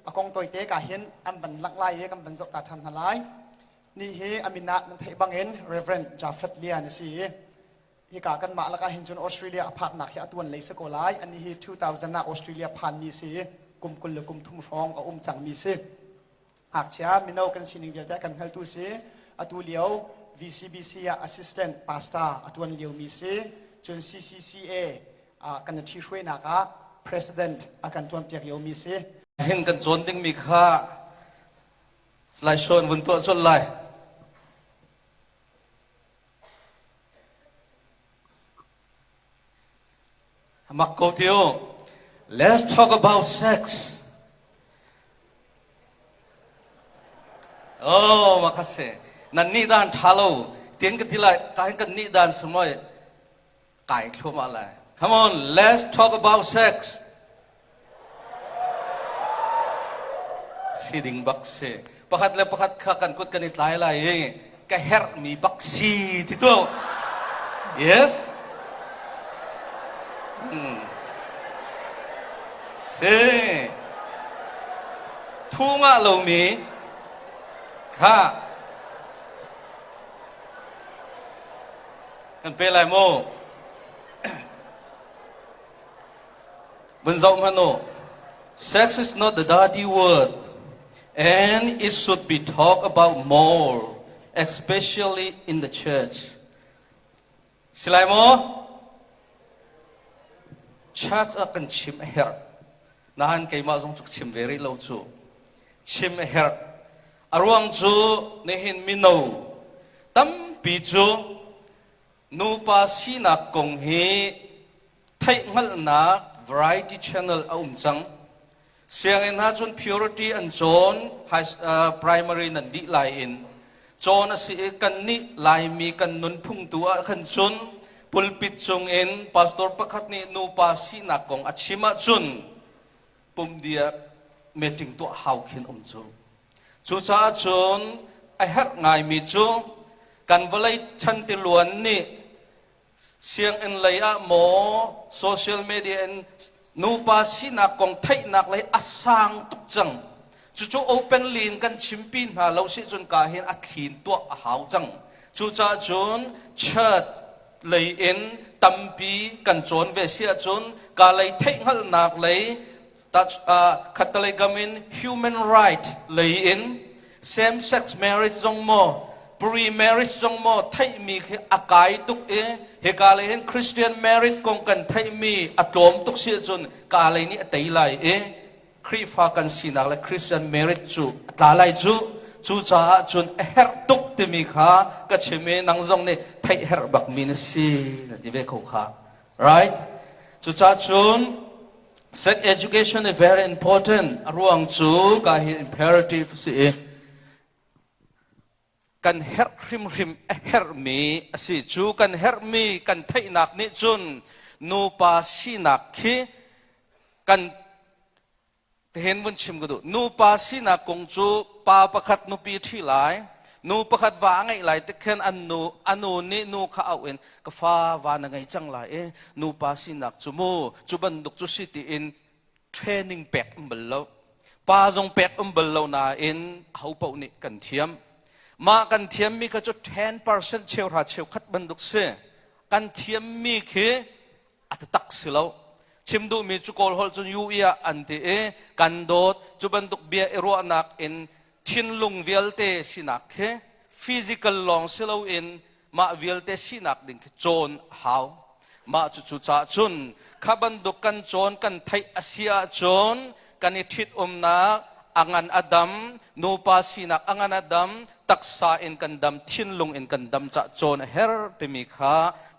A kong tawite ka hin an van langh lai i kan van zoh ta ṭhan hna lai. Ni hi a min ah nan theih bangin Reverend Jafet Lian a si i hika kanmah lakah hin cun Australia a phaknak hi a tuan lei si ko lai. Ani hi 2000 ah Australia phanmi si i kum 20 le kum thum hrawng a um cangmi si. Ngakchia mino kan sining vialte a kan hngaltu si. Atu lio VCBC ah assistant pastor a ṭuan liomi si. Cun CCCA kan i ṭhihruainak ah president a kan ṭuanpiak liomi si. Hin kan cawn dingmi kha slide show in vun tuah colh lai. Mak ko ti u. Let's talk about sex. Oh, makase. Nan nih dan tha lo. Tian ka ti lai, ka hin kan nih dan sumoi kai thluahmah lai. Come on, let's talk about sex. Si ding bak si. Pakhat le pakhat kha kan kut kan i tlai lai i ka herhmi bak si ti tu. Yes. Hmm. Si. Thu ngah lomi kha kan pe lai mu. Vun zoh hmanh u. Sex is not the dirty word and it should be talked about more, especially in the church. Si lai maw? Church ah kan chim a herh. Nain keimah zong cu chim ve rih lo cu. Chim a herh. A ruang cu nihin mino tampi cu Nupa sinak kong hi theihhngalhnak variety channel a um cang. Sianginn ah cun purity an cawn, high, primary nan dih lai in. Cawn a si i kannih Laimi kan nunphung tu ah khan cun pulpit cung in pastor pakhat nih nupa sinak kong a chim ahcun pumdia meeting tuah hau khin um cu. Cucaah cun a herh ngaimi cu kan vawlei chantiluan nih sianginn lei ah maw social media in nupa sinak kong theihnak lei a sang tuk cang. Cucu openly in kan chimpi hna lo si cun ka hin a thlin tuah a hau cang. Cucaah cun church lei in tampi kan cawn ve si ahcun ka lei theihhngalhnak lei khattalei gam in human right lei in same sex marriage zong maw pre-marriage zong maw theihmi khi a kai tuk i hika lei hin Christian marriage kong kan theihmi a tlawm tuk si ahcun ka lei nih a tei lai i Khrihfa kan sinak le Christian marriage cu a tla lai cu. Cucaah cun a herh tuk timi kha ka chim i nang zong nih theih herh bakmi na si na ti ve ko kha. Right? Cucaah cun sex education is very important. A ruang cu ka hi imperative si i kan herh hrimhrim a herhmi a si. Cu kan herhmi kan theihnak nih cun nupa sinak khi kan Tihin vun chim ka duh. Nupa sinak kong cu pa pakhat nupi ṭhi lai, nu pakhat va a ngeih lai tik khin an nu a nu nih nu kha auh in ka fa va na ngei cang lai i nupa sinak cu mu cu bantuk cu si tiin training pek um bal lo. Pa zong pek um bal lo nain aho paoh nih kan thiam. Mah kan thiammi kha cu 10% cheuhra cheukhat bantuk si. Kan thiammi khi a taktak si lo. Chim duhmi cu Kawl holh cun yu iah an ti i kan dawt cu bantuk bia i ruahnak in thinlung vialte sinak khi physical lawng si loin mah vialte sinak ding khi cawn a hau. Mah cucu caah cun kha bantuk kan cawn kan theih a si ahcun kan i ṭhitumnak a ngan a dam, nupa sinak a ngan a dam, taksa in kan dam, thinlung in kan dam cah cawn a herh timi kha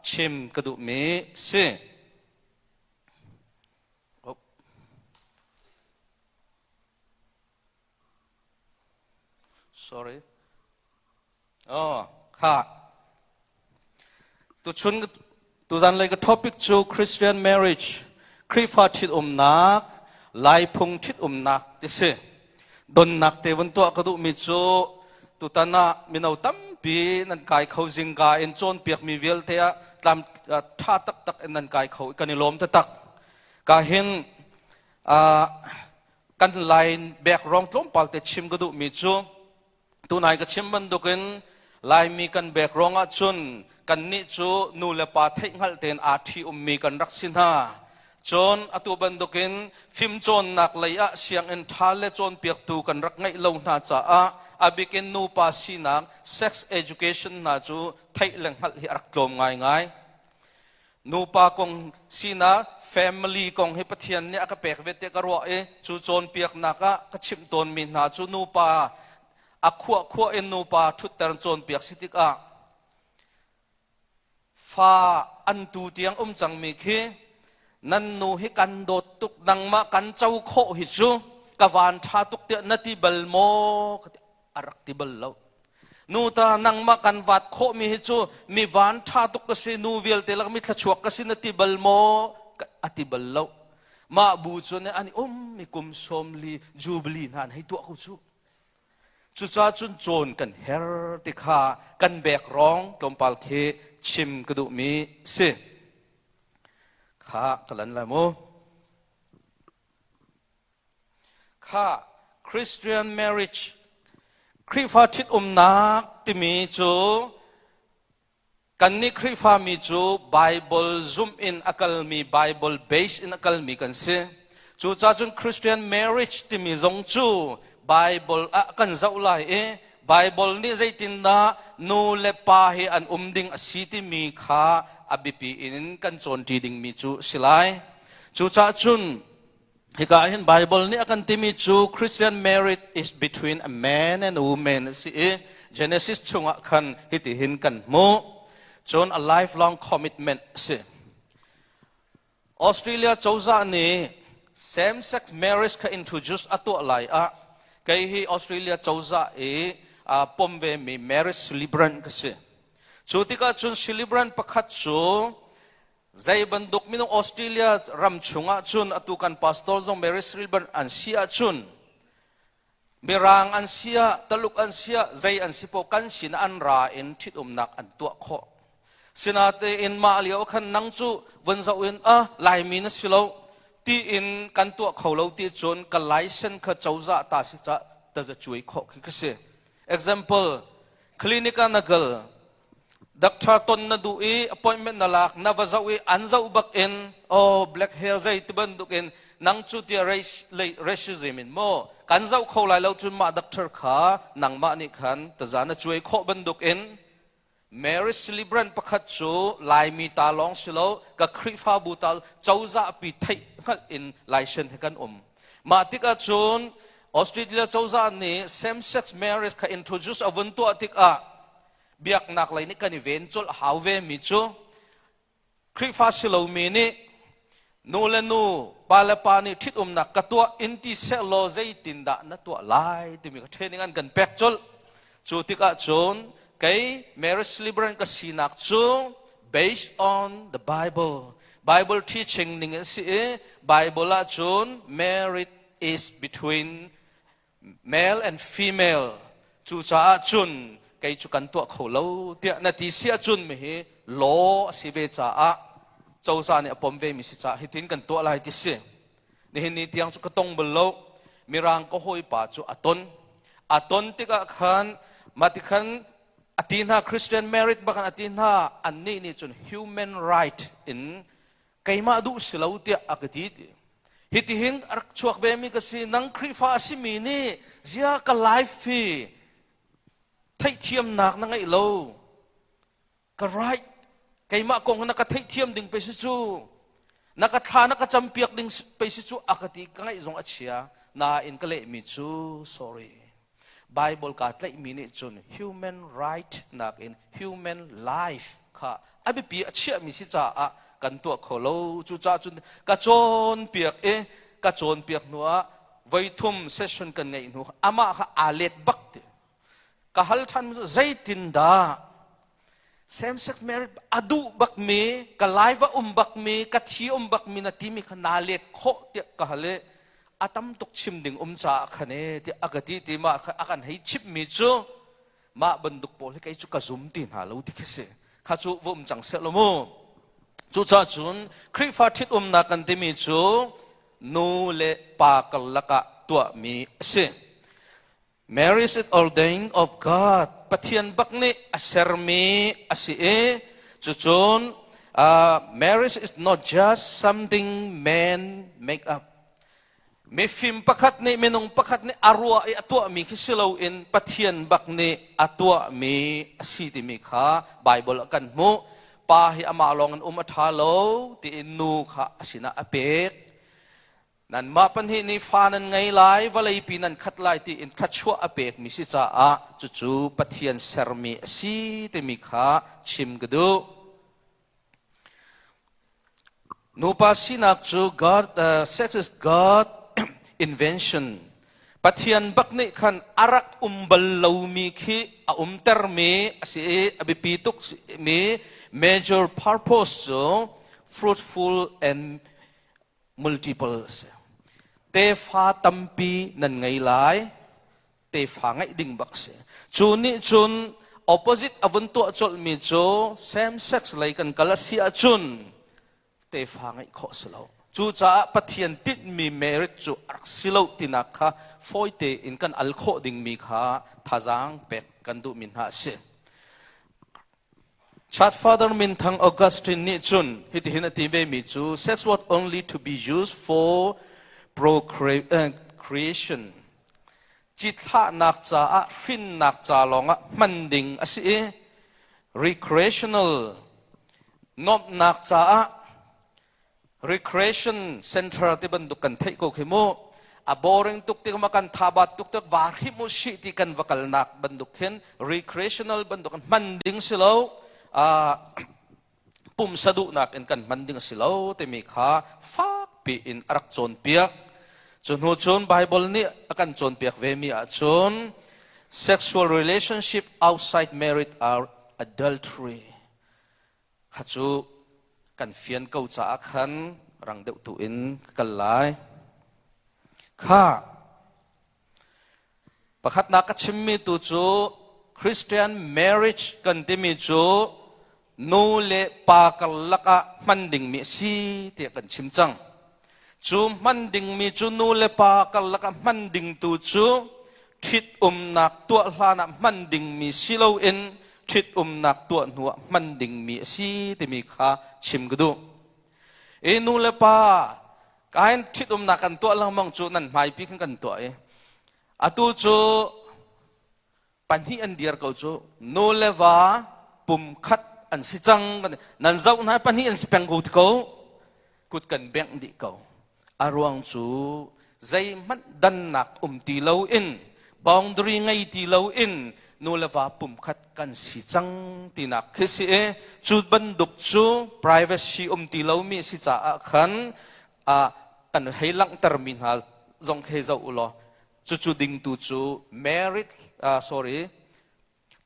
chim ka duhmi si. Sorry. Oh, kha. Tuchun tuzan lei ka topic cu Christian marriage, Khrihfa ṭhitumnak, Laiphung ṭhitumnak ti si. Donnak te vun tuah ka duhmi cu tutan ah mino tampi nan kai kho zingka in cawnpiakmi vialte ah tlam ṭha taktak in nan kai kho i kan i lawm taktak. Ka hin Kan Lai background tlawmpal te chim ka duhmi cu tunai ka chim bantukin Laimi kan background ahcun kannih cu nu le pa theihhngalh tein aa ṭhi ummi kan rak si hna. Cun atu bantukin fimcawnnak lei ah sianginn ṭha le cawnpiaktu kan rak ngeih lo hna caah a bikin nupa sinak sex education hna cu theih le hngalh hi a rak tlawm ngaingai. Nupa kong sinak family kong hi Pathian nih a ka pek ve tiah ka ruah i cu cawnpiaknak ah ka chimh tawnmi hna cu nupa a khuah khuah in nupa ṭhutter cawnpiak si tikah fa an tu tiang um cangmi khi nan nu hi kan dawt tuk nangmah kan co khawh hi cu ka van ṭha tuk tiah na ti bal maw ka ti a rak ti bal lo nu ta nangmah kan vat khawhmi hi cu mi van ṭha tuk ka si nu vialte lak mi thluachuak ka si na ti bal maw a ti bal lo mah bu cu ne an i um mi kum 40 jubilee hna an hei tuah ko cu Cucaah cun cawn kan her ti kha kan bek rong tlawmpal khi chim ka duhmi si. Kha ka lan lai mu. Kha Christian marriage Khrihfa ṭhitumnak timi cu Kannih Khrihfami cu Bible zumh in a kalmi, Bible base in a kalmi kan si. Cucaah cun Christian marriage timi zong cu Bible ah kan zoh lai i Bible nih zeitindah nu le pa hi an um ding a si timi kha a biapi in kan cawnṭi dingmi cu a si lai. Cucaah cun Hika hin Bible nih a kan timi cu Christian marriage is between a man and a woman a si i Genesis chungah khan hitihin kan hmuh. Cun a lifelong commitment a si. Australia cozah nih same-sex marriage kha introduce a tuah lai ah kei hi Australia cozah i pom ve mi marriage celebrant ka si. Cu tikah cun celebrant pakhat cu Zei bantuk minung Australia ram chungah cun atu kan pastor zong Mary Silver an si ahcun Mirang an si ah Taluk an si ah zei an si poh kan sin an ra in ṭhitumnak an tuah khawh. Sinatein mah lio khan nang cu vun zoh in a Laimi na si lo tiin kan tuah kho lo ti cun ka license kha cozah ta si ca taza cuai khawh khi ka si. Example, clinic ah na kal Doctor ton na duh i appointment na lak na va zoh i an zoh bak in oh black hair zei ti bantuk in nang cu tiah race racism in maw kan zoh kho lai lo cun mah doctor kha nangmah nih khan taza na cuai khawh bantuk in Mary celebrant pakhat cu Laimi ta lawng si lo ka Khrihfabu ta cozah pi theih hngalh in license he kan um mah tikah cun Australia cozah nih same sex marriage kha introduce a vun tuah tikah biaknak lei nih kan i ven colh hau ve mi cu Khrihfa si lomi nih nu le nu pa le pa nih ṭhitumnak ka tuah in ti sehlaw zeitindah na tuah lai timi ka training an kan pek colh. Cu tikah cun kei marriage celebrant ka sinak cu based on the Bible Bible teaching ning in si i Bible ah cun marriage is between male and female cucaah cun kei cu kan tuah kho lo tiah na ti si ahcun mi hi law a si ve caah cozah nih a pom ve mi si caah hitin kan tuah lai ti si nihin ni tiang cu ka tong bal lo mirang ka hawipa cu a ton a ton tikah khan mah ti khan a ti hna Christian marriage bakan a ti hna annih nih cun human right in keimah duh si lo tiah a ka ti ti hitihin a rak chuak ve mi ka si nang Khrihfa a simi nih zia ka life hi theihthiamnak na ngeih lo ka right keimah kong na ka theihthiam ding pe si cu na ka thla na ka campiak ding pe si cu a ka ti ka ngaih zong a chia nain ka lehmi cu sorry Bible kaa tlaihmi nih cun human right nakin human life kha a biapi a chiahmi si caah kan tuah kho lo. Cucaah cun ka cawnpiak i ka cawnpiak hnuah voithum session kan ngeih hnu amah kha aa let bak ti. Ka hal ṭhan cu zeitindah same sex marriage a duh bakmi ka live a um bakmi ka thi um bakmi na timi kha naa let khawh tiah ka hal i a tam tuk chim ding um caah khan e tiah a ka ti ti mah kha a kan hei chimhmi cu mah bantuk pawl hi kei cu ka zum ti hna lo ti khi si kha cu va um cang seh lo mu cucaah cun Khrihfa ṭhitumnak kan timi cu nu le pa karlak ah tuahmi a si. Marriage is ordained of God. Pathian bak nih a sermi a si i cucun marriage is not just something man make up. Mifim pakhat nih minung pakhat nih a ruah i a tuahmi khi si loin Pathian bak nih a tuahmi a si timi kha Bible ah kan hmuh. Pa hi amah lawng in um a ṭha lo tiin nu kha a sinah a pek. Nanmah pahnih nih fa nan ngei lai, vawleipi nan khat lai tiin thluachuah a pekmi si caah cucu Pathian sermi a si timi kha chim ka duh. Nupa sinak cu God, sex is God invention. Pathian bak nih khan a rak um bal lomi khi a umtermi a si i a biapi tuk mi major purpose cu fruitful and multiple a si. Tefa tampi nan ngei lai, tefa ngeih ding bak a si. Cu nih cun opposite a vun tuah colhmi cu same sex lei kan kal a si ahcun tefa ngeih khawh si lo. Cucaah Pathian tinhmi marriage cu a rak si lo tinak kha fawi tein kan al khawh dingmi kha thazaang pek kan duhmi hna a si. Church Father minthang Augustine nih cun hitihin a ti vemi cu sex was only to be used for procreation. Cithlahnak caah hrinnak ca lawngah hman ding a si i recreational nuamhnak caah Recreation center ti bantuk kan theih ko khi mu. A boring tuk tik ma kan thabat tuk tik va hrim u shi ti kan va kalnak bantuk khin recreational bantuk hman ding si lo. Pumsa duhnak in kan hman ding si lo timi kha fakpi in a rak cawnpiak. Cu hnu cun Bible nih a kan cawnpiak ve mi ahcun sexual relationship outside marriage are adultery. Kha cu kan fian ko caah khan rang deuh tu in ka kal lai. Kha pakhatnak ka chimmi tu cu Christian marriage kan timi cu nu le pa karlak ah hman dingmi a si tiah kan chim cang. Cu hman dingmi cu nu le pa karlak ah hman ding tu cu ṭhitumnak tuah hlan ah hman dingmi si loin ṭhitumnak tuah hnuah hman dingmi a si timi kha chim ka duh. I nu le pa kain ṭhitumnak kan tuah lengmang cu nan hmaipi khan kan tuah i atu cu pahnih an dir ko cu nu le va pum khat an si cang nan zoh hna pahnih an si peng ko ti ko kut kan bengh dih ko a ruang cu zeihmanh dannak um ti loin boundary ngei ti loin nu le va pum khat kan si cang tinak khi si i cu bantuk cu privacy um ti lomi si caah khan kan hei langhtermi hna zong khi zoh u law Cucu dingtu cu merit sorry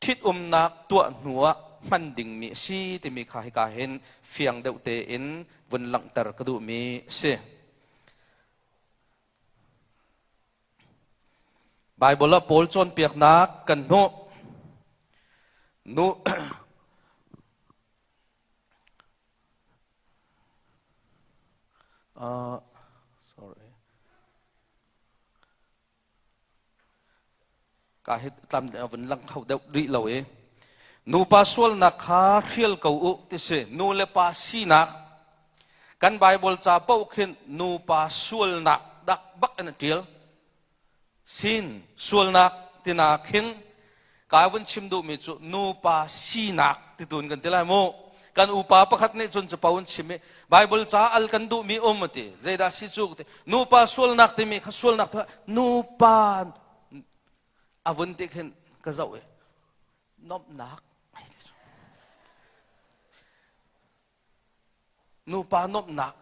ṭhitumnak tuah hnuah hman dingmi a si timi kha hika hin fiang deuh tein vun langhter ka duhmi a si. Bible ah Paul cawnpiaknak kan hmuh. Nu sorry. Ka hi tlam vun lang kho deuh rih lo i nupa sualnak kha hrial ko u ti si nu le pa sinak kan Bible ca paoh khin nupa sualnak dak bak in a ṭial Sin sualnak tina khin ka vun chim duhmi cu nupa sinak ti tun kan ti lai mu. Kan upa pakhat nih cun capo in chim i Bible ca al kan duhmi um a ti. Zeidah si cu ti. Nupa sualnak timi kha sualnak nupa a vun ti khin ka zoh i nomhnak Nupa nuamhnak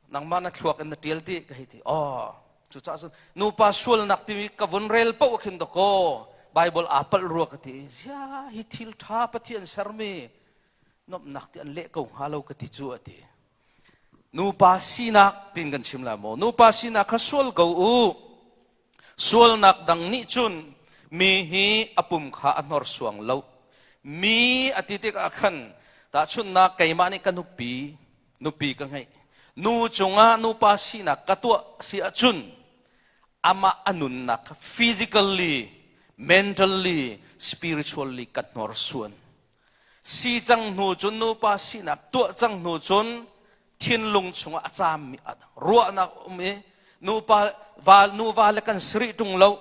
nangmah na thluak in na ṭial ti ka hei ti. Oh, cucaah cun nupa sualnak timi ka vun rel paoh khin dakaw Bible aa palh rua ka ti. Zia hi thil ṭha Pathian sermi nuamhnak ti an leh ko hnga lo ka ti cu a ti. Nupa sinak tiin kan chim lai maw? Nupa sinak kha sual ko u. Sualnak dang nih cun mi hi a pum kha a hnorsuang lo. Mi a ti tikah khan tahchunhnak keimah nih ka nupi, nupi ka ngeih. Nu cungah nupa sinak ka tuah si ahcun amah a nunnak kha physically, mentally, spiritually ka hnorsuan. Si cang hnu cun nupa sinak tuah cang hnu cun thinlung chungah a caammi ruahnak um i nupa va nuva le kan siri ṭung lo.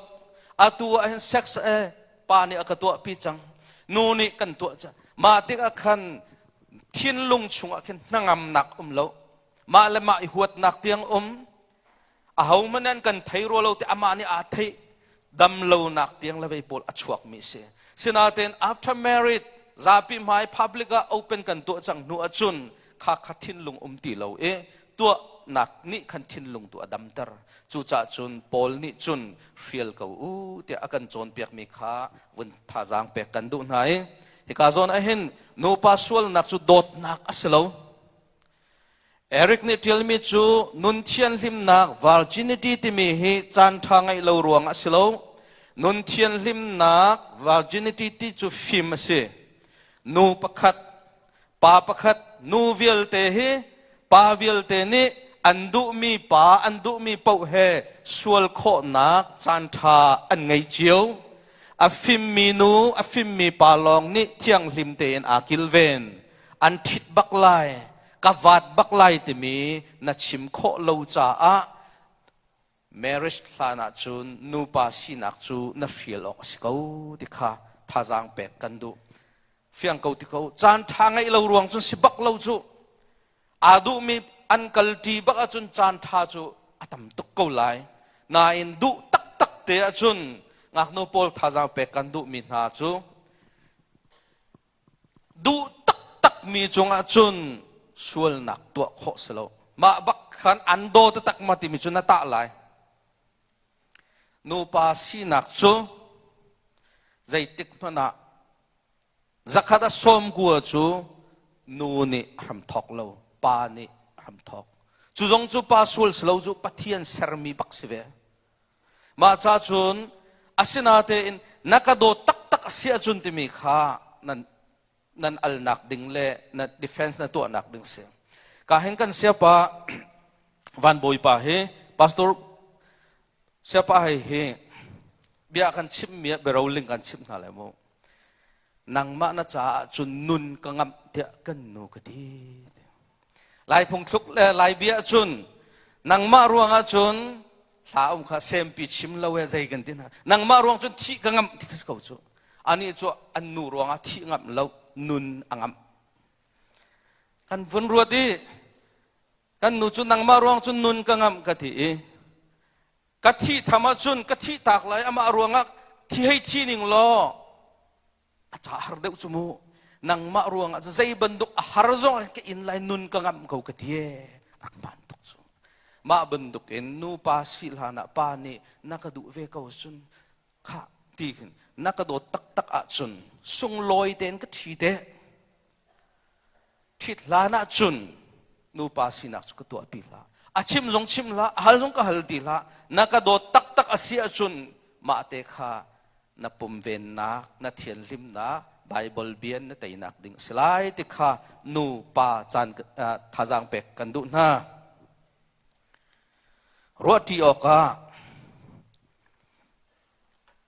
Atu ah hin sex e pa nih a ka tuahpi cang, nu nih kan tuah cang. Mah tikah khan thinlung chungah khin hnangamnak um lo, mah le mah i huatnak tiang um, ahohmanh an kan thei rua lo ti amah nih aa theih, dam lonak tiang le vei pawl a chuakmi a si. Sinain after marriage zapi hmai public ah open kan tuah cang hnu ahcun kha kha thinlung um ti lo i tuahnak nih khan thinlung tu a damter. Cucaah cun Paul nih cun hrial ko u tiah a kan cawnpiakmi kha vun thazaang pek kan duh hna i hika zawn ah hin nupa sualnak cu dawtnak a si lo. Eric nih ṭialmi cu nun thianhlimnak virginity timi hi caanṭha ngeih lo ruang a si lo. Nun thianhlimnak virginity ti cu fim a si. Nu pakhat, pa pakhat, nu vialte hi pa vialte nih an duhmi pa, an duhmi paoh he sual khawhnak caanṭha an ngei cio. A fimmi nu, a fimmi pa lawng nih thianghlim tein aa kilven. An ṭhit bak lai, ka vaat bak lai timi na chim khawh lo caah marriage hlan ah cun nupa sinak cu na hrial awk a si ko ti kha thazaang pek kan duh. Fiang ko ti ko, caan ṭha ngeih lo ruang cun si bak lo cu. Aa duhmi an kalṭi bak ahcun caan ṭha cu a tam tuk ko lai. Nain duh taktak te ahcun ngaknu pawl thazaang pek kan duhmi hna cu Duh taktakmi cungah cun sualnak tuah khawh si lo. Mah bak khan an daw taktak ma timi cu na tah lai. Nupa sinak cu zeitik hmanh ah zakhat a 90 cu nu nih a hram thawk lo, pa nih a hram thawk. Cu zong cu pa sual si lo cu Pathian sermi bak si ve. Mah ca cun asinatein na ka dawt taktak a si ahcun timi kha nan nan alnak ding le na defense na tuahnak ding si. Ka hin kan siapa Van Bawipa hi pastor siapa hei hi bia kan chimmi ah biaroling kan chimh hna lai mu. Nangmah na caah cun nun ka ngamh tiah kan nu ka ti. Lai phungthluk le Lai bia cun nangmah ruangah cun hla um kha sempi chim lo e zei kan ti hna. Nangmah ruang cun thih ka ngamh ti kha ko cu. Anih cu an nu ruangah thih ngamh lo nun a ngamh. Kan vun ruat i kan nu cu nangmah ruang cun nun ka ngamh ka ti i ka thih tham ahcun ka thih tak lai, amah ruangah thi hei thi ning law a ca har deuh cu mu. Nangmah ruangah zei bantuk a har zong ka in lai, nun ka ngamh ko ka ti e. Rak hmaan tuk cu. Mah bantuk in nupa si hlan ah pa nih na ka duh ve ko cun kha ti khin na ka dawt taktak ahcun sunglawi tein ka ṭhi te. Ṭhit hlan ah cun nupa sinak cu ka tuah ti hlah. A chim zong chim hlah, a hal zong ka hal ti hlah. Na ka dawt taktak a si ahcun mah te kha na pumvennak, na thianhlimnak, Bible bia na teinak ding a si lai ti kha nu pa caan thazaang pek kan duh hna. Ruahṭi awkah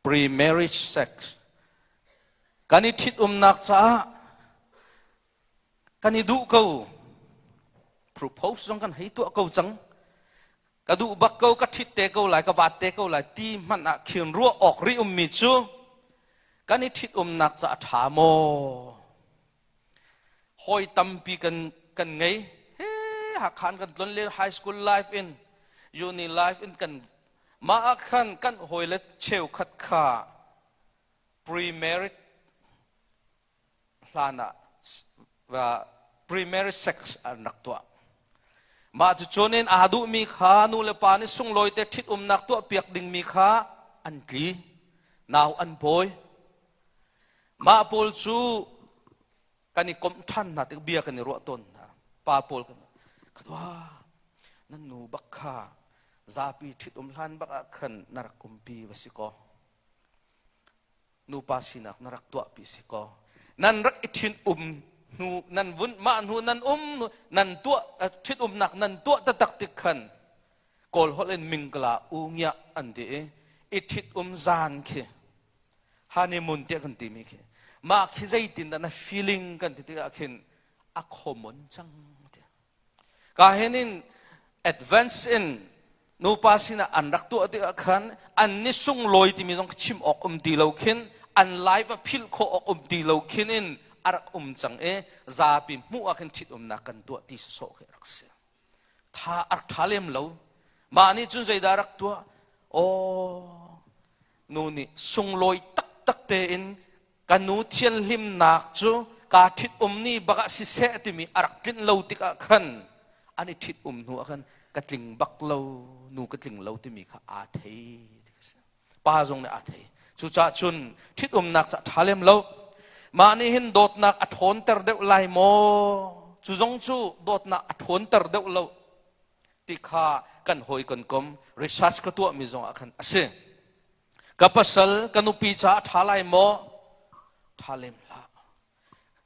pre-marriage sex kan i ṭhitumnak caah kan i duh ko, propose zong kan hei tuah ko cang, ka duh bak ko, ka ṭhit te ko lai, ka vaat te ko lai ti hmanh ah khin ruah awk rih ummi cu kan i ṭhitumnak caah a ṭha maw? Hawi tampi kan ngei he. Hakhan kan tlon le high school life in uni life in kan mah ah khan kan hawile cheukhat kha pre-marriage hlan ah pre-marriage sex an rak tuah. Mah cu cun in aa duhmi kha nu le pa nih sunglawi te ṭhitumnak tuah piak dingmi kha an tli, nau an pawi. Mah pawl cu kan i komh ṭhan hna tik bia kan i ruah tawn hna. Pa pawl kan ka nan nu bak kha zapi ṭhitum hlan bak ah khan na rak umpi va si kaw, nupa sinak na rak tuahpi si kaw, nan rak i ṭhin um. Hnu nan vun mah hnu nan um nan tuah ṭhitumnak nan tuah taktak tik khan Kawl holh in mingkala u ngiah an ti i i ṭhit-um zan khi honeymoon tiah kan timi khi mah khi zeitin dah na feeling kan ti tikah khin a common cang ti. Ka hin in advance in nupa sinah an rak tuah tikah khan an ni sunglawi timi zong chim awk um ti lo khin an life a philh khawh awk um ti lo khin in a rak um cang i zapi hmuh ah khin ṭhitumnak kan tuah ti sawsawh khi rak si. Tha a rak ṭha lem lo. Mah nih cun zeidah a rak tuah? Aw, nu nih sunglawi taktak tein ka nu thianhlimnak cu kaa ṭhit-um ni bak ah siseh timi a rak tlinh lo tikah khan an i ṭhit-um hnu ah khan ka tling bak lo nu ka tling lo timi kha aa thei ti ka si pa zong nih aa thei cucaah cun ṭhit-umnak ca ṭha lem lo mah nih hin dawtnak a ṭhawnter deuh lai maw cu zong cu dawtnak a ṭhawnter deuh lo ti kha kan hawi kan kom research ka tuahmi zong ah khan a si Ka pasal, ka nupi caah a ṭha lai maw? Ṭha lem hlah.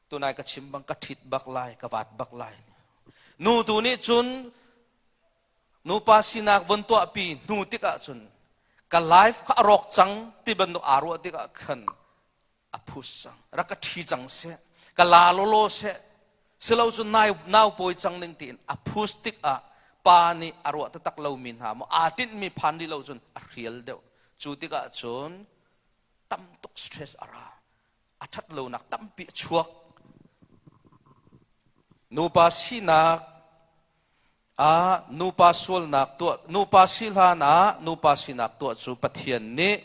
Tunai ka chim bang ka ṭhit bak lai, ka vat bak lai. Nu tu nih cun nupa sinak von tuahpi hnu tikah cun ka life kha a rawk cang ti bantuk aa ruah tikah khan a phus cang rak ka ṭhi cang seh ka la lawlaw seh silo cu nai nau pawi cang ning tiin a phus tikah pa nih a ruah taktak lomi hna maw aa tinhmi phan li lo cun a hrial deuh cu tikah cun tam tuk stress a ra a ṭhat lonak tampi a chuak nupa sinak ah nupa sualnak tuah nupa si hlan ah nupa sinak tuah cu Pathian nih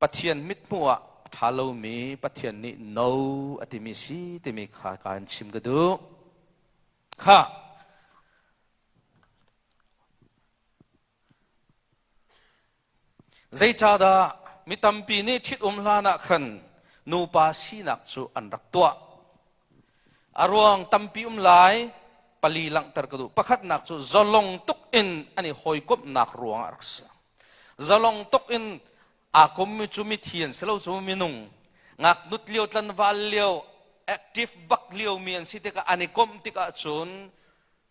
Pathian mithmuh ah a ṭha lomi Pathian nih no a timi si timi kha kaan chim ka duh. Kha Zeicahdah mi tampi nih ṭhitum hlan ah khan nupa sinak cu an rak tuah? A ruang tampi um lai, pali langhter ka duh. Pakhatnak cu zalong tuk in an i hawikomhnak ruang ah a rak si. Zalong tuk in aa kommi cu mithi an si lo cu minung. Ngaknut lio, tlanval lio, active bak liomi an si tikah an i komh tikah cun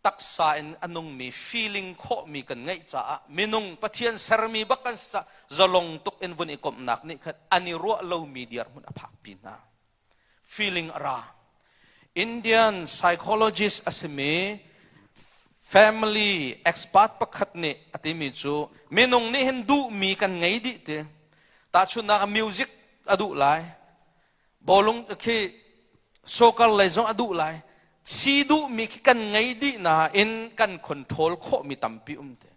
taksa in a nungmi feeling khawhmi kan ngeih caah minung Pathian sermi bak kan si caah zalong tuk in vun i komhnak nih khan an i ruah lomi dirhmun a phakpi hna feeling a ra Indian psychologist a simi family expert pakhat nih a timi cu minung nih hin duhmi kan ngei dih ti tahchunhnak music a duh lai bawlung khi soccer lei zong a duh lai si duhmi khi kan ngei dih nain kan control khawhmi tampi um te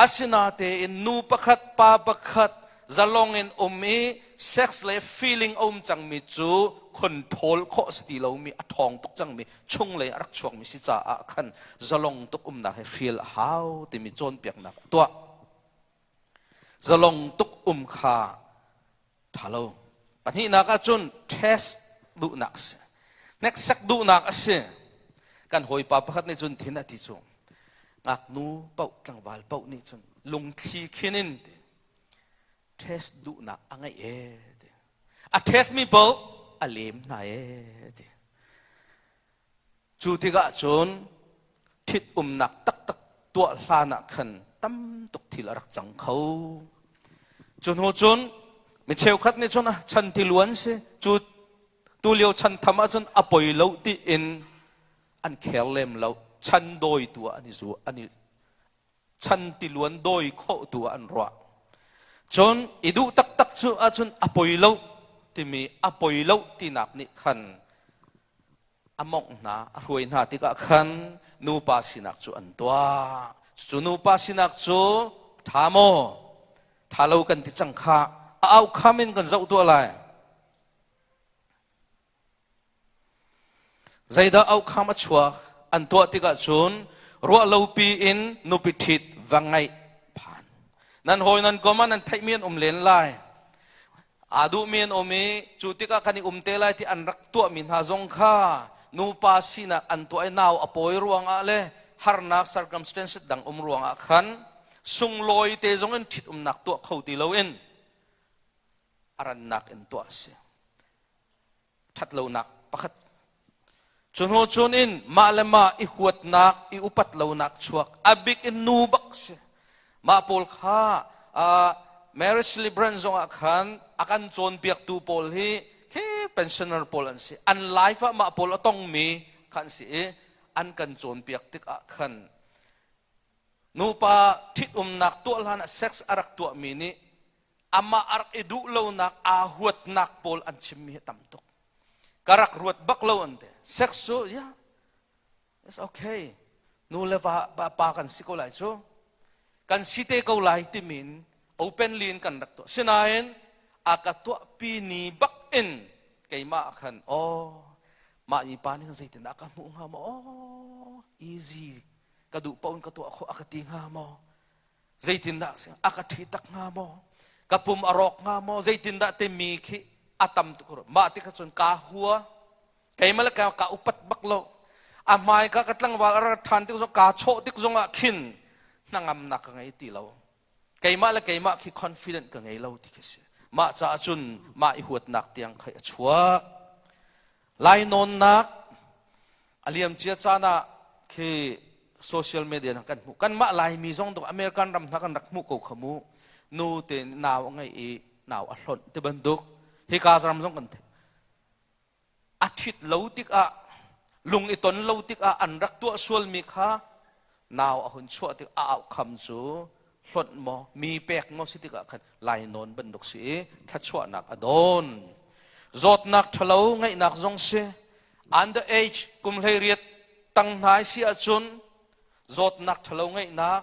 asinatein nu pakhat pa pakhat zalong in um i sex le feeling a um cangmi cu control khawh si ti lomi a ṭhawng tuk cangmi chunglei a rak chuakmi si caah khan zalong tuk umnak hi hrial a hau timi cawnpiaknak a tuah zalong tuk um kha ṭha lo. Pahnihnak ahcun test duhnak a si. Hneksak duhnak a si. Kan hawipa pakhat nih cun thin a ti cu ngaknu paoh tlangval paoh nih cun lungthli khin in ti test duhnak a ngeih ee ti. A test mi paoh a lem hna ee ti. Cu tikah cun ṭhitumnak taktak tuah hlan ah khan tam tuk thil a rak cang kho. Cu hnu cun mi cheukhat nih cun chan tiluan si cu tulio chan tham ahcun a poi lo tiin an kher lem lo chan dawitu ah an i zu an i chan tiluan dawi khawh tu ah an ruah. Cun i duh taktak cu ahcun a poi lo timi a poi lo tinak nih khan a mawngh hna a hruai hna tikah khan nupa sinak cu an tuah cu nupa sinak cu ṭha maw ṭha lo kan ti cang kha a outcome in kan zoh tuah lai zeidah outcome a chuak an tuah tikah cun ruah lopi in nupi ṭhit va ngeih phan nan hawi nan kom ah nan theihmi an um len lai Aa duhmi an um i cu tikah kan i um te lai ti an rak tuahmi hna zong kha nupa sinak an tuah i nau a pawi ruangah le harnak circumstances dang um ruangah khan sunglawi te zong in ṭhitumnak tuah kho ti loin a rannak in tuah a si. Ṭhatlonak pakhat. Cu hnu cun in mah le mah i huatnak, i upat lonak chuak a bik in nu bak si. Mah pawl kha marriage celebrant zongah khan a kan cawnpiaktu pawl hi khi pensioner pawl an si. An life ah mah pawl a tongmi kha an si i an kan cawnpiak tikah khan nupa ṭhitumnak tuah hlan ah sex a rak tuahmi nih amah a rak i duh lonak aa huatnak pawl an chimmi hi tam tuk. Ka rak ruat bak lo an ti. Sex cu yeah, it's okay. Nu le va pa kan si ko lai cu. Kan si te ko lai timi in openly in kan rak tuah. Sinain a ka tuahpi ni bak in keimah khan oh mah ni pa nih zeitindah ka hmuh hnga maw? Oh, easy ka duh paoh in ka tuah khawh a ka ti hnga maw? Zeitindah a ka ṭhi tak hnga maw? Ka pum a rawk hnga maw? Zeitindah timi khi a tam tuk mah ti kha cun kaa hua. Keimah le ka upat bak lo. A hmai ka ka tlangval a rak ṭhan tik zong kaa chawh tik zongah khin hnangamnak ka ngei ti lo. Keimah le keimah khi confident ka ngei lo ti khi si. Mah caah cun mah i huatnak tiang khai a chuak. Lainawnnak a liamcia caan ah khi social media kan hmuh. Kanmah Laimi zong dok American ram hna kan rak hmuh ko kha mu. Nu te nau a ngei i nau a hlonh ti bantuk. Hika ram zong kan theih. A ṭhit lo tikah lung i ton lo tikah an rak tuah sualmi kha nau a hun chuah tik a aukham cu hlonh maw mi pek maw si tikah khan lainawn bantuk si i thluachuahnak a dawn. Zawtnak ṭhalo ngeihnak zong si under age kum 18 tang hna si ahcun zawtnak ṭhalo ngeihnak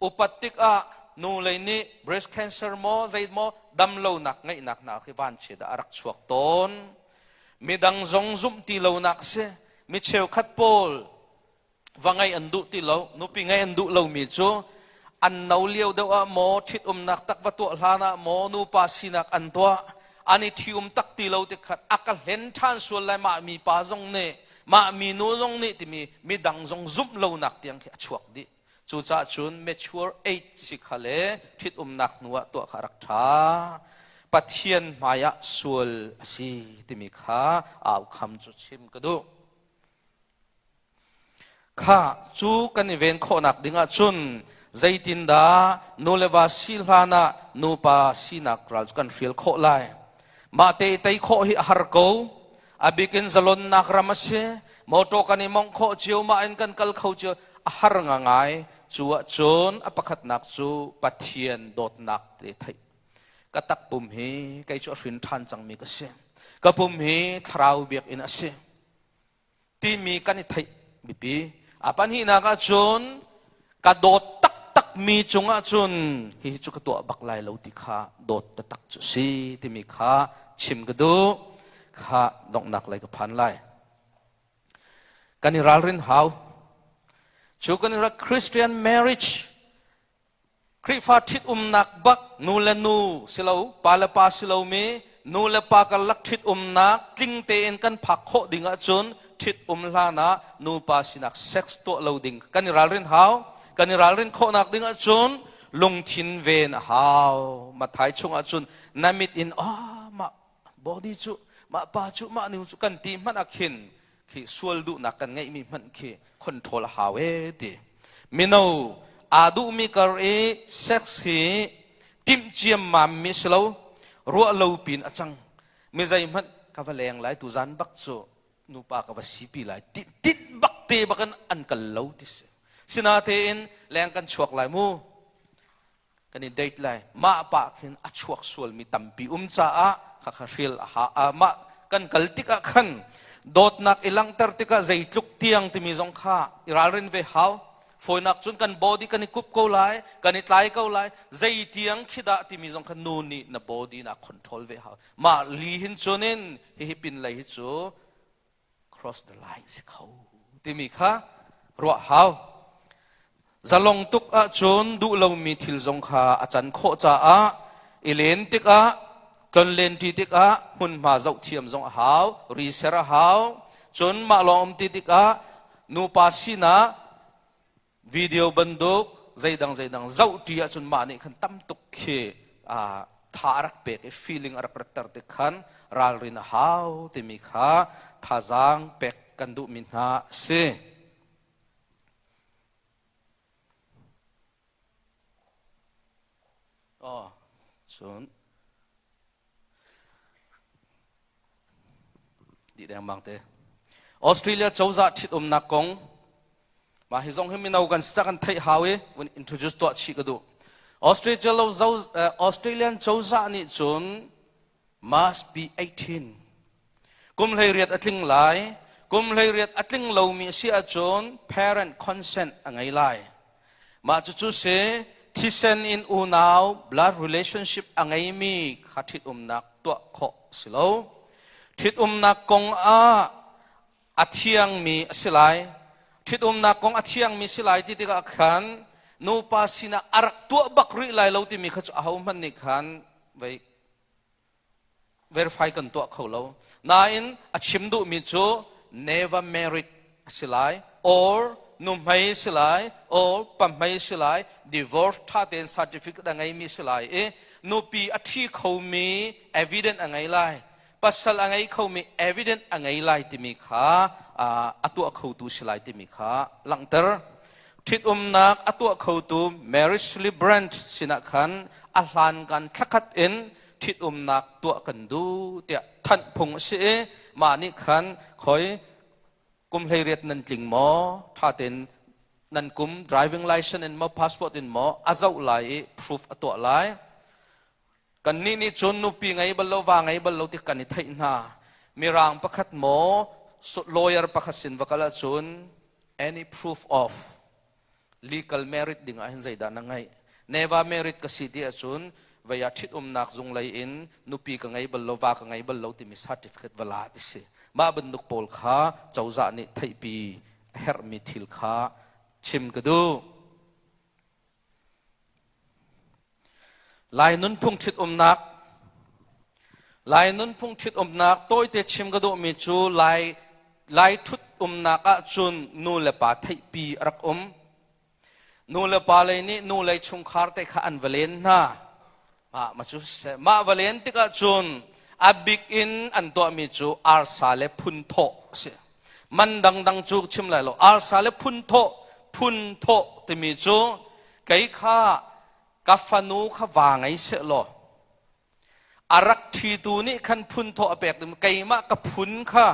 upat tikah nu lei nih breast cancer maw zei maw damlonak ngeihnak hna khi vanchiat ah a rak chuak tawn. Midang zong zumh ti lonak si. Mi cheukhat pawl va ngeih an duh ti lo, nupi ngeih an duh lomi cu an no lio deuh ah maw ṭhitumnak tak va tuah hlan ah maw nupa sinak an tuah an i ṭhium tak ti lo tik khan a ka hlen ṭhan sual lai mah mi pa zong nih mah mi nu zong nih timi midang zong zumh lonak tiang khi a chuak dih. Cucaah cun mature age si kha le ṭhitumnak hnu ah tuah kha a rak ṭha. Pathian hmaiah sual a si timi kha aukham cu chim ka duh. Kha cu kan i ven khawhnak dingah cun zeitindah nu le va si hlan ah nupa sinak ral cu kan hrial khawh lai? Mah te i tei khawh hi a har ko. A bikin zalonnak ram a si. Motor kan i mongh khawh cio, mah in kan kal kho cio. A har ngangai. Cu ahcun a pakhatnak cu Pathian dawtnak te theih. Ka takpum hi kei cu a hrin ṭhan cangmi ka si. Ka pum hi thlarau biakinn a si. Timi kan i theih biapi. A pahnihnak ahcun ka dawt taktakmi cungah cun hihi cu ka tuah bak lai lo ti kha dawt taktak cu si timi kha chim ka duh. Kha donghnak lei ka phan lai. Kan i ralrin hau. Cu kan i Christian marriage Khrihfa ṭhitumnak bak nu le nu si lo, pa le pa si lomi nu le pa karlak ṭhitumnak tling tein kan phak khawh ding ahcun ṭhitum hlan ah nupa sinak sex tuah lo ding kan i ralrin hau. Kan i ralrin khawhnak ding ahcun lungthin ven a hau. Matthai chung ahcun na mit in ah mah body cu mah pa cu mah nu cu kan ti hmanh ah khin khi sual duhnak kan ngeihmi hmanh khi control a hau ee ti. Mino aa duhmi kar i sex hi timh ciammam mi si lo, ruah lo pin a cang. Mi zeihmanh ka va leng lai tuzan bak cu nupa ka va sipi lai ti tit bak te bakin an kal lo ti si. Sinatein leng kan chuak lai mu. Kan i date lai. Mah pa khin a chuak sualmi tampi um caah khakha hrial a ha. Mah kan kal tikah khan dawtnak i langhter tikah zeitluk tiang timi zong kha i ralrin ve hau. Fawinak cun kan body kan i kup ko lai, kan i tlai ko lai, zei tiang khi dah timi zong kha nu nih na body na control ve hau. Mah li hin cun in hihi pin lei hi cu cross the line si kho timi kha ruah hau. Zalong tuk ahcun duh lomi thil zong kha a can khawh caah i len tikah tlonlen ṭi tikah hmunhma zoh thiam zong a hau, ri ser a hau. Cun mah lawng um ti tikah nupa sinak video bantuk zeidang zeidang zoh ṭi ahcun mah nih khan tam tuk khi tha a rak pek i feeling a rak ratter tik khan ralrin a hau timi kha thazaang pek. kan duhmi hna si. Oh, cun dih dengmang te. Australia cozah ṭhitumnak kong mah hi zong hi mino kan si kan theih hau i vun introduce tuah chih ka duh. Australia lo Australian cozah nih cun must be 18. Kum 18 a tling lai. Kum 18 a tling lomi a si ahcun parent consent a ngei lai. Mah cucu si thisen in unau blood relationship a ngeimi kha ṭhitumnak tuah khawh si lo. Ṭhitumnak kong ah a thiangmi a si lai. Ṭhitumnak kong a thiangmi si lai ti tikah khan nupa sinah a rak tuah bak rih lai lo timi kha cu ahohmanh nih khan vei verify kan tuah kho lo. Nain a chim duhmi cu never married a si lai or nuhmei si lai or pahmei si lai divorce ṭha tein certificate a ngeimi si lai i nupi a ṭhi khomi evidence a ngei lai pasal a ngei khomi evidence a ngei lai timi kha a tuah khotu si lai timi kha langhter. Ṭhitumnak a tuah khotu marriage celebrant sinah khan a hlankan thlakhat in ṭhitumnak tuah kan duh tiah thanh phung a si i mah nih khan khoi kum 18 nan tling maw ṭha tein nan kum driving license in maw passport in maw a zoh lai i proof a tuah lai. Kannih nih cun nupi ngei bal lo, va ngei bal lo ti kan i theih hna. Mirang pakhat maw lawyer pakhat sin va kal ahcun any proof of legal merit ding ah hin zeidah na ngeih? Never married ka si ti ahcun vei ah ṭhitumnak zung lei in nupi ka ngei bal lo, va ka ngei bal lo timi certificate va la ti si. Mah bantuk pawl kha cozah nih theihpi a herhmi thil kha chim ka duh. Lai nunphung ṭhitumnak Lai nunphung ṭhitumnak tawite chim ka duhmi cu Lai Lai ṭhutumnak ahcun nu le pa theihpi a rak um. Nu le pa lei nih nu lei chungkhar te kha an va len hna. Mah ma cu siseh mah va len tikah cun a bik in an tuahmi cu arsa le phunthawh a si. Man dangdang cu chim lai lo. Arsa le phunthawh phunthawh timi cu kei kha ka fanu kha va ngei seh law a rak ṭhitu nih khan phunthawh a pek ding keimah ka phun kha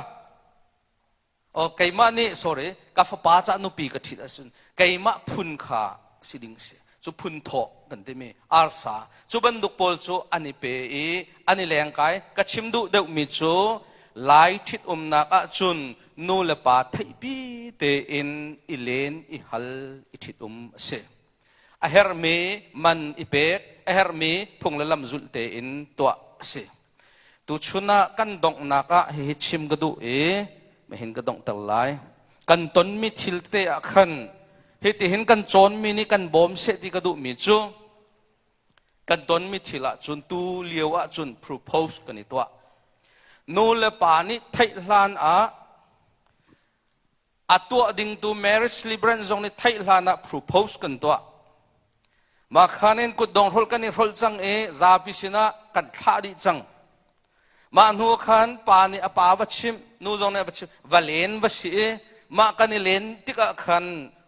Oh, keimah nih sorry ka fapa cah nupi ka ṭhit ahcun keimah phun kha si ding si. Cu phun thawh kan timi arsa. Cu bantuk pawl cu an i pe i an i lengkai. Ka chim duh deuhmi cu Lai ṭhit umnak ahcun nu le pa theihpi tein i len, i hal, i ṭhit um a si. A herhmi man i pek, a herhmi phung le lam zulh tein tuah a si. Tuchun ah kan donghnak ah hihi chim ka duh i mahin ka donghter lai. Kan tonmi thil te ah khan hitihin kan cawnmi nih kan bawm seh ti ka duhmi cu kan tonmi thil ahcun tu lio ahcun propose kan i tuah. Nu le pa nih theih hlan ah A tuah dingtu marriage celebrant zong nih theih hlan ah propose kan tuah. Mah khan in kutdong hrolh kan i hrolh cang i zapi sinah kan thlah dih cang. Mah hnu khan pa nih a pa va chimh, nu zong nih a va chimh, va len va si i mah kan i len tikah khan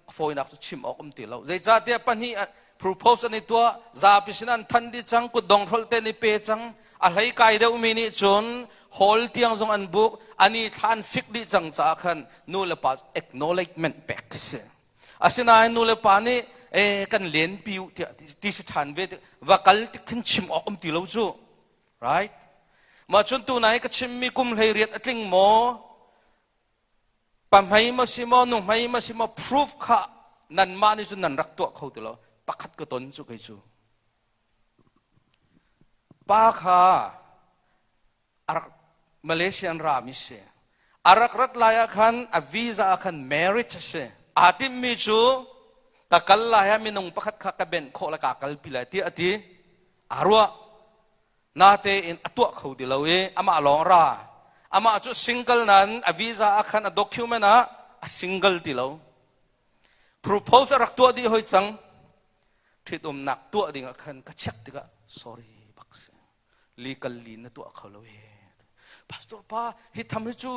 a fawinak cu chim awk um ti lo. Zeicahtiah pahnih propose an i tuah, zapi sinah an thanh dih cang, kutdong hrolh te an i pe cang. A hlei kai deuhmi nih cun hall tiang zong an buk, ani thla an fik dih cang caah khan nu le pa acknowledgement pek khi si. Asinain nu le pa nih eh kan len pi u tiah ti si ṭhan ve va kal tik khin chim awk um ti lo cu. Right? Mah cun tunai ka chimmi kum 18 a tling maw? Pahmei maw si maw nuhmei maw si maw proof kha nanmah nih cun nan rak tuah kho ti lo. Pakhat ka ton cu kei cu. Pa kha a rak Malaysia an rami si. A rak rat lai ah khan a visa ah khan marriage a si. Aa timhmi cu ka kal lai ah minung pakhat kha ka benh khawh le kaa kalpi lai tiah a ti. Aa ruah. Natein a tuah kho ti lo i amah lawng ra. Amah cu single nain a visa ah khan a document ah a single ti lo. Propose a rak tuah dih hoi cang. Ṭhitumnak tuah ding ah khan ka check tikah sorry bak si. Legal li na tuah kho lo he. Pastor pa hi tham hi cu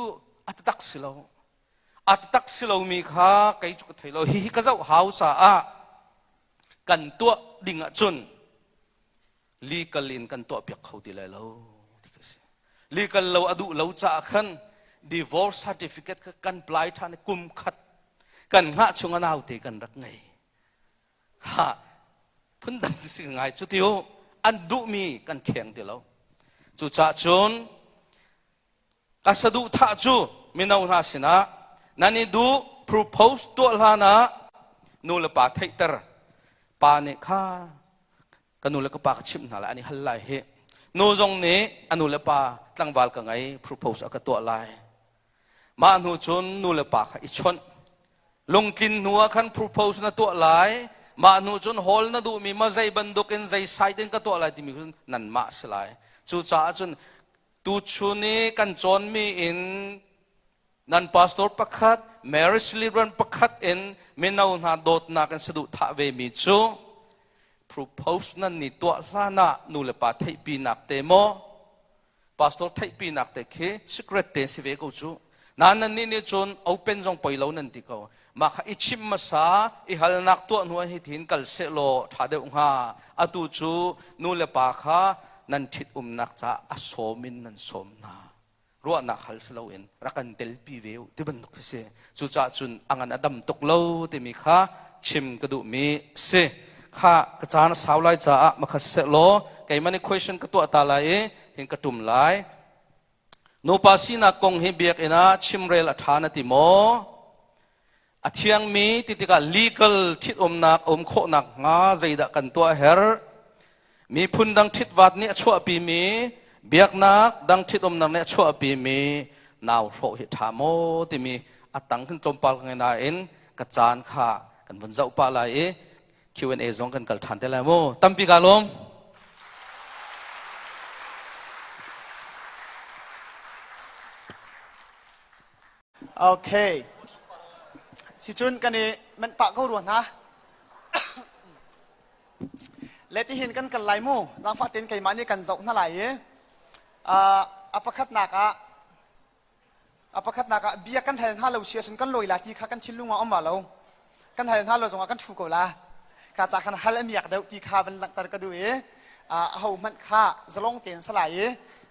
a taktak si lo. A tak si lomi kha kei cu ka thei lo. Hihi ka zoh hau caah kan tuah ding ahcun legal in kan tuah piak kho ti lai lo ti ka si. Legal lo a duh lo caah khan divorce certificate kha kan apply ṭhan i kum khat kan hngah chung a naute kan rak ngei. Ha phundang si ngai cu tiu an duhmi kan kheng ti lo. Cucaah cun Ka saduhthah cu mino hna sinah nan i duh propose tuah hlan ah nu le pa theihter. Pa nih kha ka nu le ka pa ka chimh hna lai an i hal lai hi. Nu zong nih a nu le pa tlangval ka ngei propose a ka tuah lai. Mah hnu cun nu le pa kha i chawnh. Lungtlin hnu ah khan propose na tuah lai. Mah hnu cun hawl na duhmi ma zei bantuk in zei site in ka tuah lai timi cu nanmah si lai. Cucaah cun Tuchun i kan cawnmi in nan pastor pakhat, marriage celebrant pakhat in mino hna dawtnak in saduhthah vemi cu propose nan ni tuah hlan ah nu le pa theihpinak te maw pastor theihpinak te khi secret te si ve ko cu na nan nih nih cun open zong poi lo nan ti ko mah kha i chimh hmasa i halnak tuah hnu ah hitin kal seh law ṭha deuh hnga atu cu nu le pa kha nan ṭhit umnak caah a sawm in nan sawm hna ruahnak hal si loin rak kan telpi ve u ti bantuk khi si cucaah cun a ngan a dam tuk lo timi kha chim ka duhmi si kha ka caan a sau lai caah makhat seh law keimah nih question ka tuah ta lai i hin ka ṭum lai Nupa sinak kong hi biakinn ah chimrel a ṭha na ti maw? A thiangmi ti tikah legal ṭhitumnak a um khawh nakhnga zeidah kan tuah a herh? Miphun dang ṭhitvat nih a chuahpimi, biaknak dang ṭhitumnak nih a chuahpimi nau hrawh hi ṭha maw timi a tang kan tlawmpal ka ngei nain ka caan kha kan vun zoh pah lai i Q&A zong kan kal ṭhan te lai mu. Tampi kaa lawm. Okay. Sicun kan i manh pah ko rua hna. Le tihin kan kal lai mu. Zaangfah tein keimah nih kan zoh hna lai i a pakhatnak ah A pakhatnak ah bia kan hal hna lo si ahcun kan lawi la ti kha kan thinlung ah um lo. Kan hal hna lo zongah kan ṭhu ko la. Ka ca khan hal a miak deuh ti kha van langhter ka duh i aho hmanh kha zalong tein salai i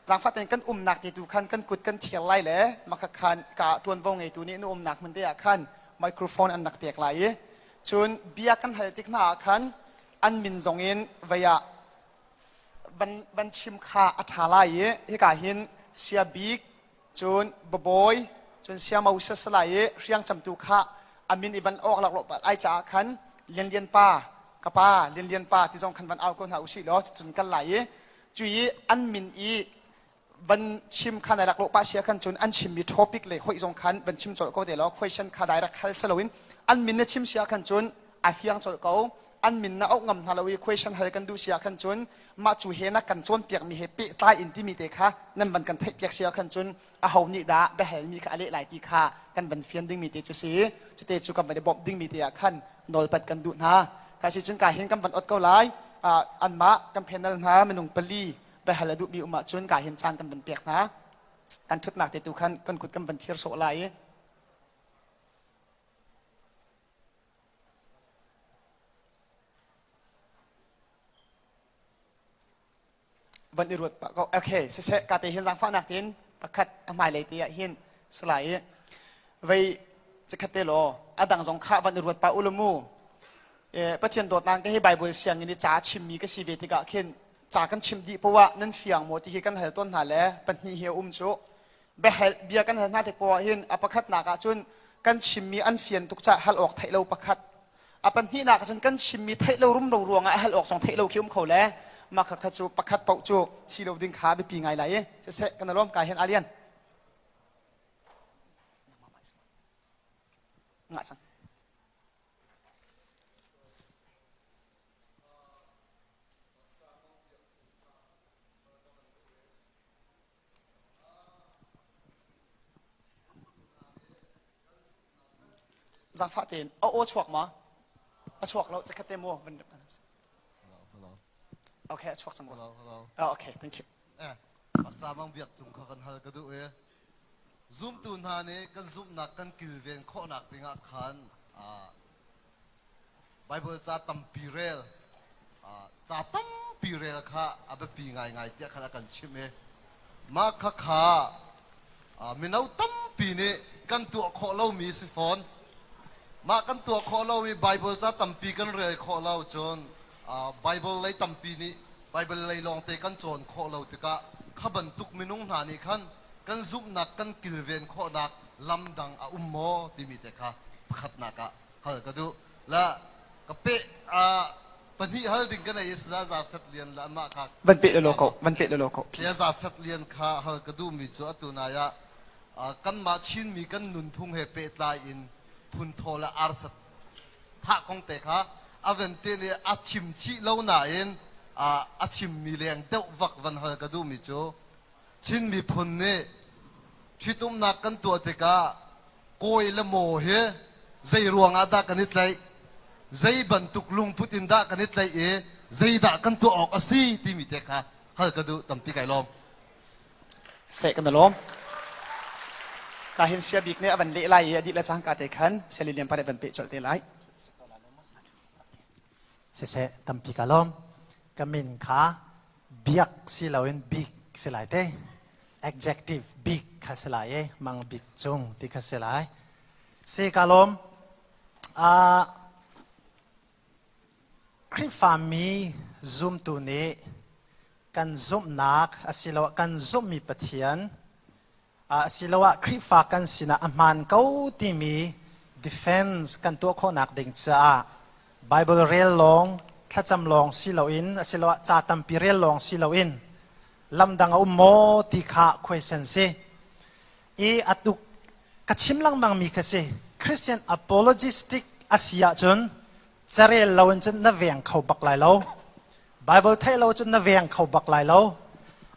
zaangfah tein kan umnak te tu khan kan kut kan thial lai le maka khan ka ṭuanvo ngeitu nih na umnak hmun te ah khan microphone an rak pek lai i cun bia kan hal tik hna ah khan an min zong in vei ah van van chim kha a ṭha lai i hika hin sia bik cun babawi cun sia Moses salai i hriang camtu kha a min i van awk laklawh ai caah khan Lianlian pa ka pa Lianlian pa ti zong khan van au ko hna usih law cun kal lai i cu i an min i van chim khan ai laklawh pah sia khan cun an chimmi topic le hoih zong khan van chim colh ko te law question kha direct hal saloin an min na chim sia khan cun a fiang colh ko an min na auh ngam hna lo i question hal kan duh sia khan cun mah cu he na kan cawnpiak mi he pehtlai in timi te kha nan van kan theih piak sia khan cun a ho nih dah biahal mi kha a leh lai ti kha kan van fian ding mi te cu si cute cu kan van i bawmh ding mi te ah khan nawlpat kan duh hna ka si cun ka hin kan van ot ko lai anmah kan panel hna minung pali biahal a duhmi um ahcun ka hin caan kan van pek hna kan thutnak te tu khan kan kut kan van thir sawh lai i van i ruat pah ko okay siseh ka te hin zaangfahnak tin pakhat a hmailei te ah hin salai i vei cikhat te law a dang zong kha van i ruat pah u law mu Pathian dawtnak te hi Bible sianginn i ca chimmi ka si ve tikah khin ca kan chim dih poah nan fiang maw ti hi kan hal tawn hna le pahnih hi a um cu biahal bia kan hal hna tik poah hin a pakhatnak ah cun kan chimmi an fian tuk caah hal awk theih lo pakhat a pahnihnak ah cun kan chimmi theih lo rumro ruangah a hal awk zong theih lo khi um kho le mah kha kha cu pakhat paoh cu si lo ding kha biapi ngai lai i siseh kan alawm kai hin alian ngah cang Zaangfah tein a aw chuak ma? A chuak lo cakhat te mu van Hello. Okay, a chuak cang Hello, hello. Oh, okay, thank you. Eh, Pastor Mang Biak Cung kha kan hal ka duh e. Zumtu hna nih kan zumhnak kan kilven khawhnak dingah khan Baibal ca tampi rel, ca tampi rel kha a biapi ngaingai tiah khan a kan chimh i mah khakha mino tampi nih kan tuah khawh lomi si fawn. Mah kan tuah khawh lomi Baibal ca tampi kan rel khawh lo cun Baibal lei tampi nih Baibal lei lawngte kan cawn khawh lo tikah kha bantuk minung hna nih khan kan zumhnak kan kilven khawhnak lam dang a um maw timi te kha pakhatnak ah hal ka duh. La ka pe pahnih hal ding ka nei i Saya Zafet Lian le amah kha Van pe lo ko, van pe lo ko. Saya Zafet Lian kha hal ka duhmi cu atu nai ah kanmah Chinmi kan nunphung he pehtlai in phunthaw le arsa thah kong te kha a vente nih a chim chih lo nain a chimmi leng deuh vak van hal ka duhmi cu Chin miphun nih ṭhitumnak kan tuah tikah kawi le maw hi zei ruangah dah kan i tlaih, zei bantuk lungput in dah kan i tlaih i zeidah kan tuah awk a si timi te kha hal ka duh tampi kai lawm. Seh kan lawm. Ka hin sia bik nih a van leh lai i a dih le cangka te khan Sally Lian pa nih van peh colh te lai. Siseh tampi ka lawm. Ka min kha biak si loin bik si lai te. Adjective bik kha si lai i mang bik cung ti kha si lai. Si ka lawm. Khrihfami zumtu nih kan zumhnak asiloah kan zumhmi Pathian asiloah Khrihfa kan sinah a hmaan ko timi defense kan tuah khawhnak ding caah Bible rel lawng, thlacam lawng si loin asiloah ca tampi rel lawng si loin lamdang a um maw ti kha question si. I atu ka chim lengmangmi kha si Christian apologistic a si ahcun carel loin cun na veng kho bak lai lo. Bible theih lo cun na veng kho bak lai lo.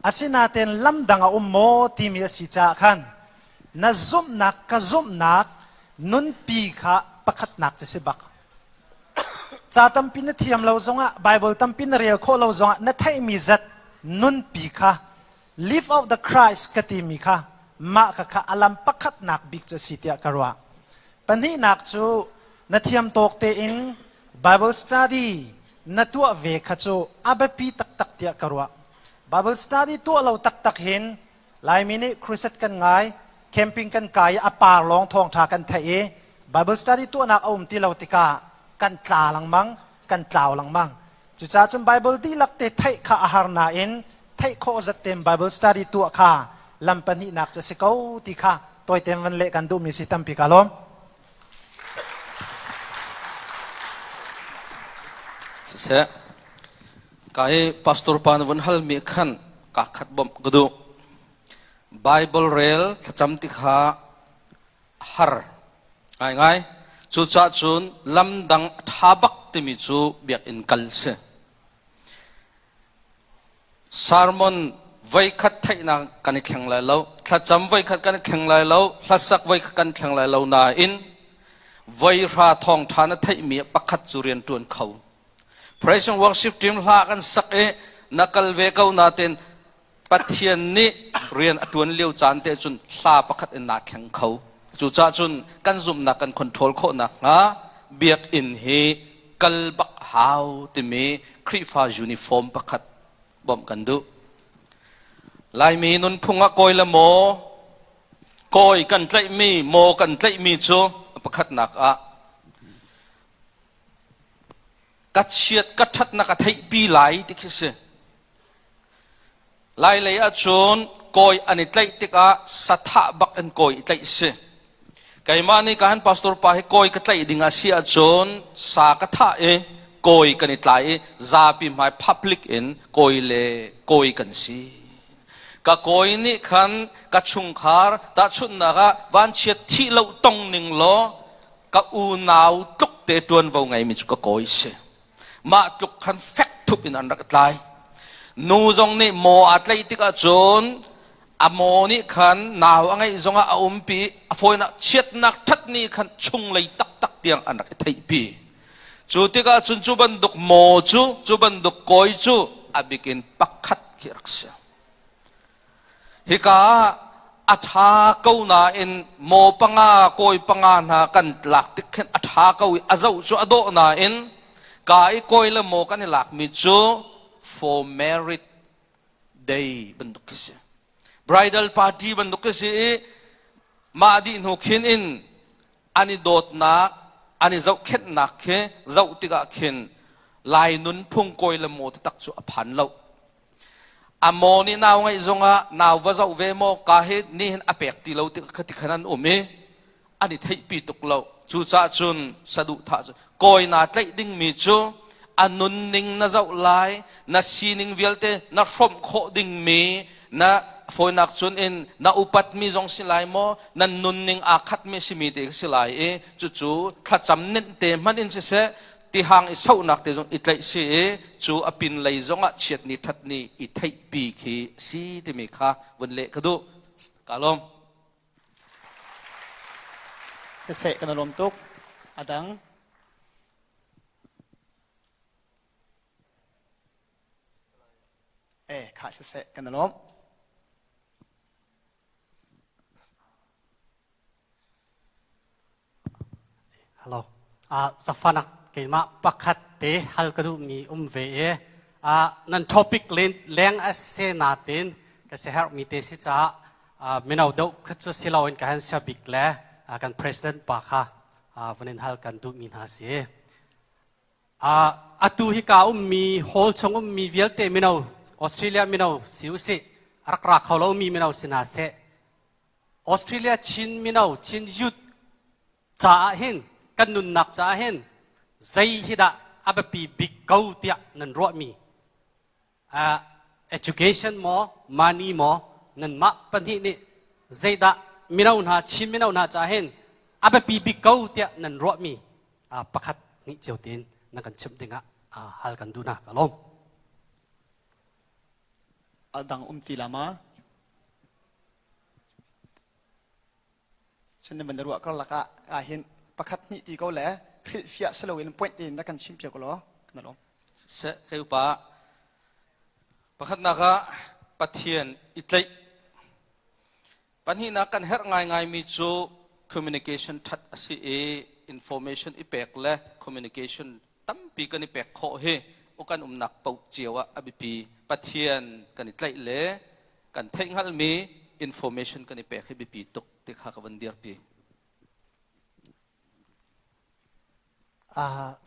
Asinain lamdang a um maw timi a si caah khan na zumhnak ka zumhnak nunpi kha pakhatnak cu si bak. Ca tampi na thiam lo zongah Bible tampi na rel khawh lo zongah na theihmi zat nunpi kha live out the Christ ka timi kha mah kha kha a lam pakhatnak bik cu a si tiah ka ruah. Pahnihnak cu na thiam tawk tein Bible study na tuah ve kha cu a biapi taktak tiah ka ruah. Bible study tuah lo taktak hin Laimi nih crusade kan ngai, camping kan kai i a par lawng thawngṭha kan theih i Bible study tuahnak a um ti lo tikah kan tla lengmang, kan tlau lengmang. Cucaah cun Bible dihlak te theih kha a har nain theih khawh zat tein Bible study tuah kha lam pahnihnak cu a si ko ti kha tawitein van leh kan duhmi si tampi ka lawm. Siseh, ka hi pastor pa na vun halmi khan ka khat bawmh ka duh. Bible rel thlacam ti kha har ngaingai. Cucaah cun lamdang a ṭha bak timi cu biakinn kal si. Sermon voikhat theihnak kan i thleng lai lo, thlacam voikhat kan i thleng lai lo, hlasak voikhat kan thleng lai lo nain voihra thawngṭha na theihmi ah pakhat cu rian ṭuan kho. Praise and worship team hla kan sak i na kal ve ko nain Pathian nih rian a ṭuan lio caan te cun hla pakhat in naa thleng kho. Cucaah cun kan zumhnak kan control khawh nakhnga biakinn hi kal bak hau timi Khrihfa uniform pakhat bawmh kan duh. Laimi nunphung ah kawi le maw kawi kan tlaihmi maw kan tlaihmi cu pakhatnak ah ka chiat ka ṭhatnak a theihpi lai ti khi si. Lailei ahcun kawi an i tlaih tikah sathah bak in kawi i tlaih si. Keimah nih ka han pastor pa hi kawi ka tlaih ding a si ahcun sa ka thah i kawi kan i tlai i zapi hmai public in kawi le kawi kan si. Ka kawi nih khan ka chungkhar tahchunhnak ah vanchiat thih lo tong ning law ka unau tluk te ṭuanvo ngeimi cu ka kawi si. Mah tluk khan fek thup in an rak tlai. Nu zong nih maw aa tlaih tikah cun a maw nih khan nau a ngeih zongah a umpi a fawinak chiatnak ṭhatni khan chunglei taktak tiang an rak i theihpi. Cu tikah cun cu bantuk maw cu cu bantuk kawi cu a bik in pakhat khi rak si. Hika ah A ṭha ko nain maw panga kawi panga hna kan lak tik khin a ṭha ko i a zoh cu a dawh nain ka i kawi le maw kan i lakmi cu for merit day bantuk khi si. Bridal party bantuk khi si i mah dih hnu khin in an i dawtnak an i zohkhenhnak khi zoh tikah khin Lai nunphung kawi le maw taktak cu a phan lo. A maw nih nau ngeih zongah nau va zoh ve maw ka hi nih hin a pek ti lo ti kha ti khan an um i an i theihpi tuk lo. Cucaah cun saduhthah cu kawi naa tlaih dingmi cu a nunning na zoh lai, na sining vialte na hrawmh khawh dingmi na fawinak cun in na upatmi zong si lai maw, nan nunning aa khatmi simi te si lai i cucu thlacam nenh te hmanh in siseh tihang i sohnak te zong i tlaih si i cu a pin lei zongah chiatni thatni i theihpi khi si timi kha vun leh ka duh. Ka lawm. Siseh kan lawm tuk. A dang. Eh, kha siseh kan lawm. Hello. Zafanak keimah pakhat te hal ka duhmi um ve i nan topic leng a se natin ka si herhmi te si caah mino deuh kha cu si loin ka han sia bik le kan president pa kha van in hal kan duhmi hna si. Atu hika ummi hall chung ummi vialte mino Australia mino si usih rak ra kho lomi mino si hna seh Australia Chin mino Chin youth caah hin kan nunnak caah hin zei hi dah a biapi bik ko tiah nan ruahmi education maw money maw nanmah pahnih nih zeidah mino hna Chin mino hna caah hin a biapi bik ko tiah nan ruahmi pakhat hnih cio tein nan kan chimh dingah hal kan duh hna ka lawm. A dang um ti la ma? Cun nan van ruah karlak ah ahhin pakhat hnih ti ko le hrilhfiah si loin point tein rak kan chim piak law kan lawm. Seh kei upa pakhatnak ah Pathian i tlaih pahnihnak kan herh ngaingaimi cu communication that a si i information i pek le communication tampi kan i pek khawh hi kan umnak paoh cio ah a biapi Pathian kan i tlaih le kan theihhngalhmi information kan i pek hi biapi tuk ti kha ka van dirpi.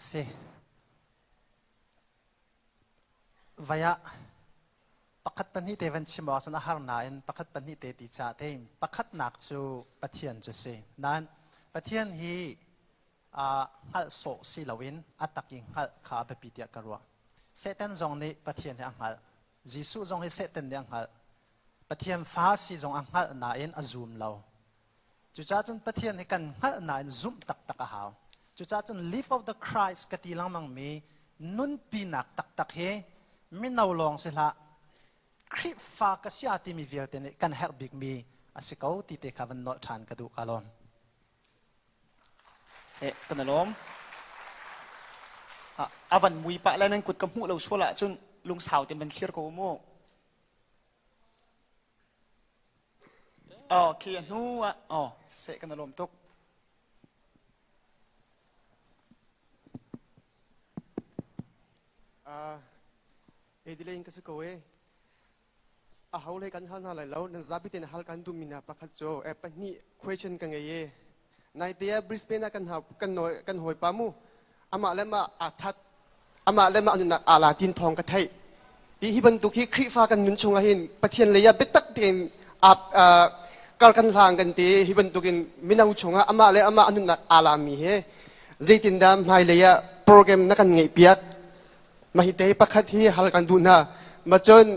Si. Vaya pakhat pahnih te van chim awk cun a har nain pakhat pahnih te ti ca te pakhatnak cu Pathian cu si. Nain Pathian hi hngalh sawh si loin a tak i hngalh kha a biapi tiah ka ruah. Satan zong nih Pathian hi a hngalh. Jesuh zong hi Satan nih a hngalh. Pathian fa si zong a hngalh nain a zum lo. Cucaah cun Pathian hi kan hngalh nain zumh taktak a hau. Cucaah cun life of the Christ ka ti lengmangmi nunpinak taktak hi mino lawng si hlah Khrihfa ka si a timi vialte nih kan herh bikmi a si ko ti te kha van nolh ṭhan ka duh ka lawm. Seh kan i lawm. A van mui pah le nan kut ka hmuh lo sual ahcun lungsau tein van thlir ko u mu. Oh, khi a hnu ah, oh, seh kan i lawm tuk. Uh, Edilein ka si ko e. A ho hlei kan hal hna lai lo nan zapi tein hal kan duhmi hna pakhat cu pahnih question ka ngei i naite ah Brisbane ah kan kan kan hawipa mu amah le mah aa that amah le mah nunnak aa la tin thawng ka theih hi hi bantuk hi Khrihfa kan nun chungah hin Pathian lei ah biatak tein kar kan hlang kan ti hi bantukin mino chungah amah le amah nunnak aa lami hi zeitindah hmailei ah program na kan ngeih piak Mah hi te pakhat hi hal kan duh hna. Mah cun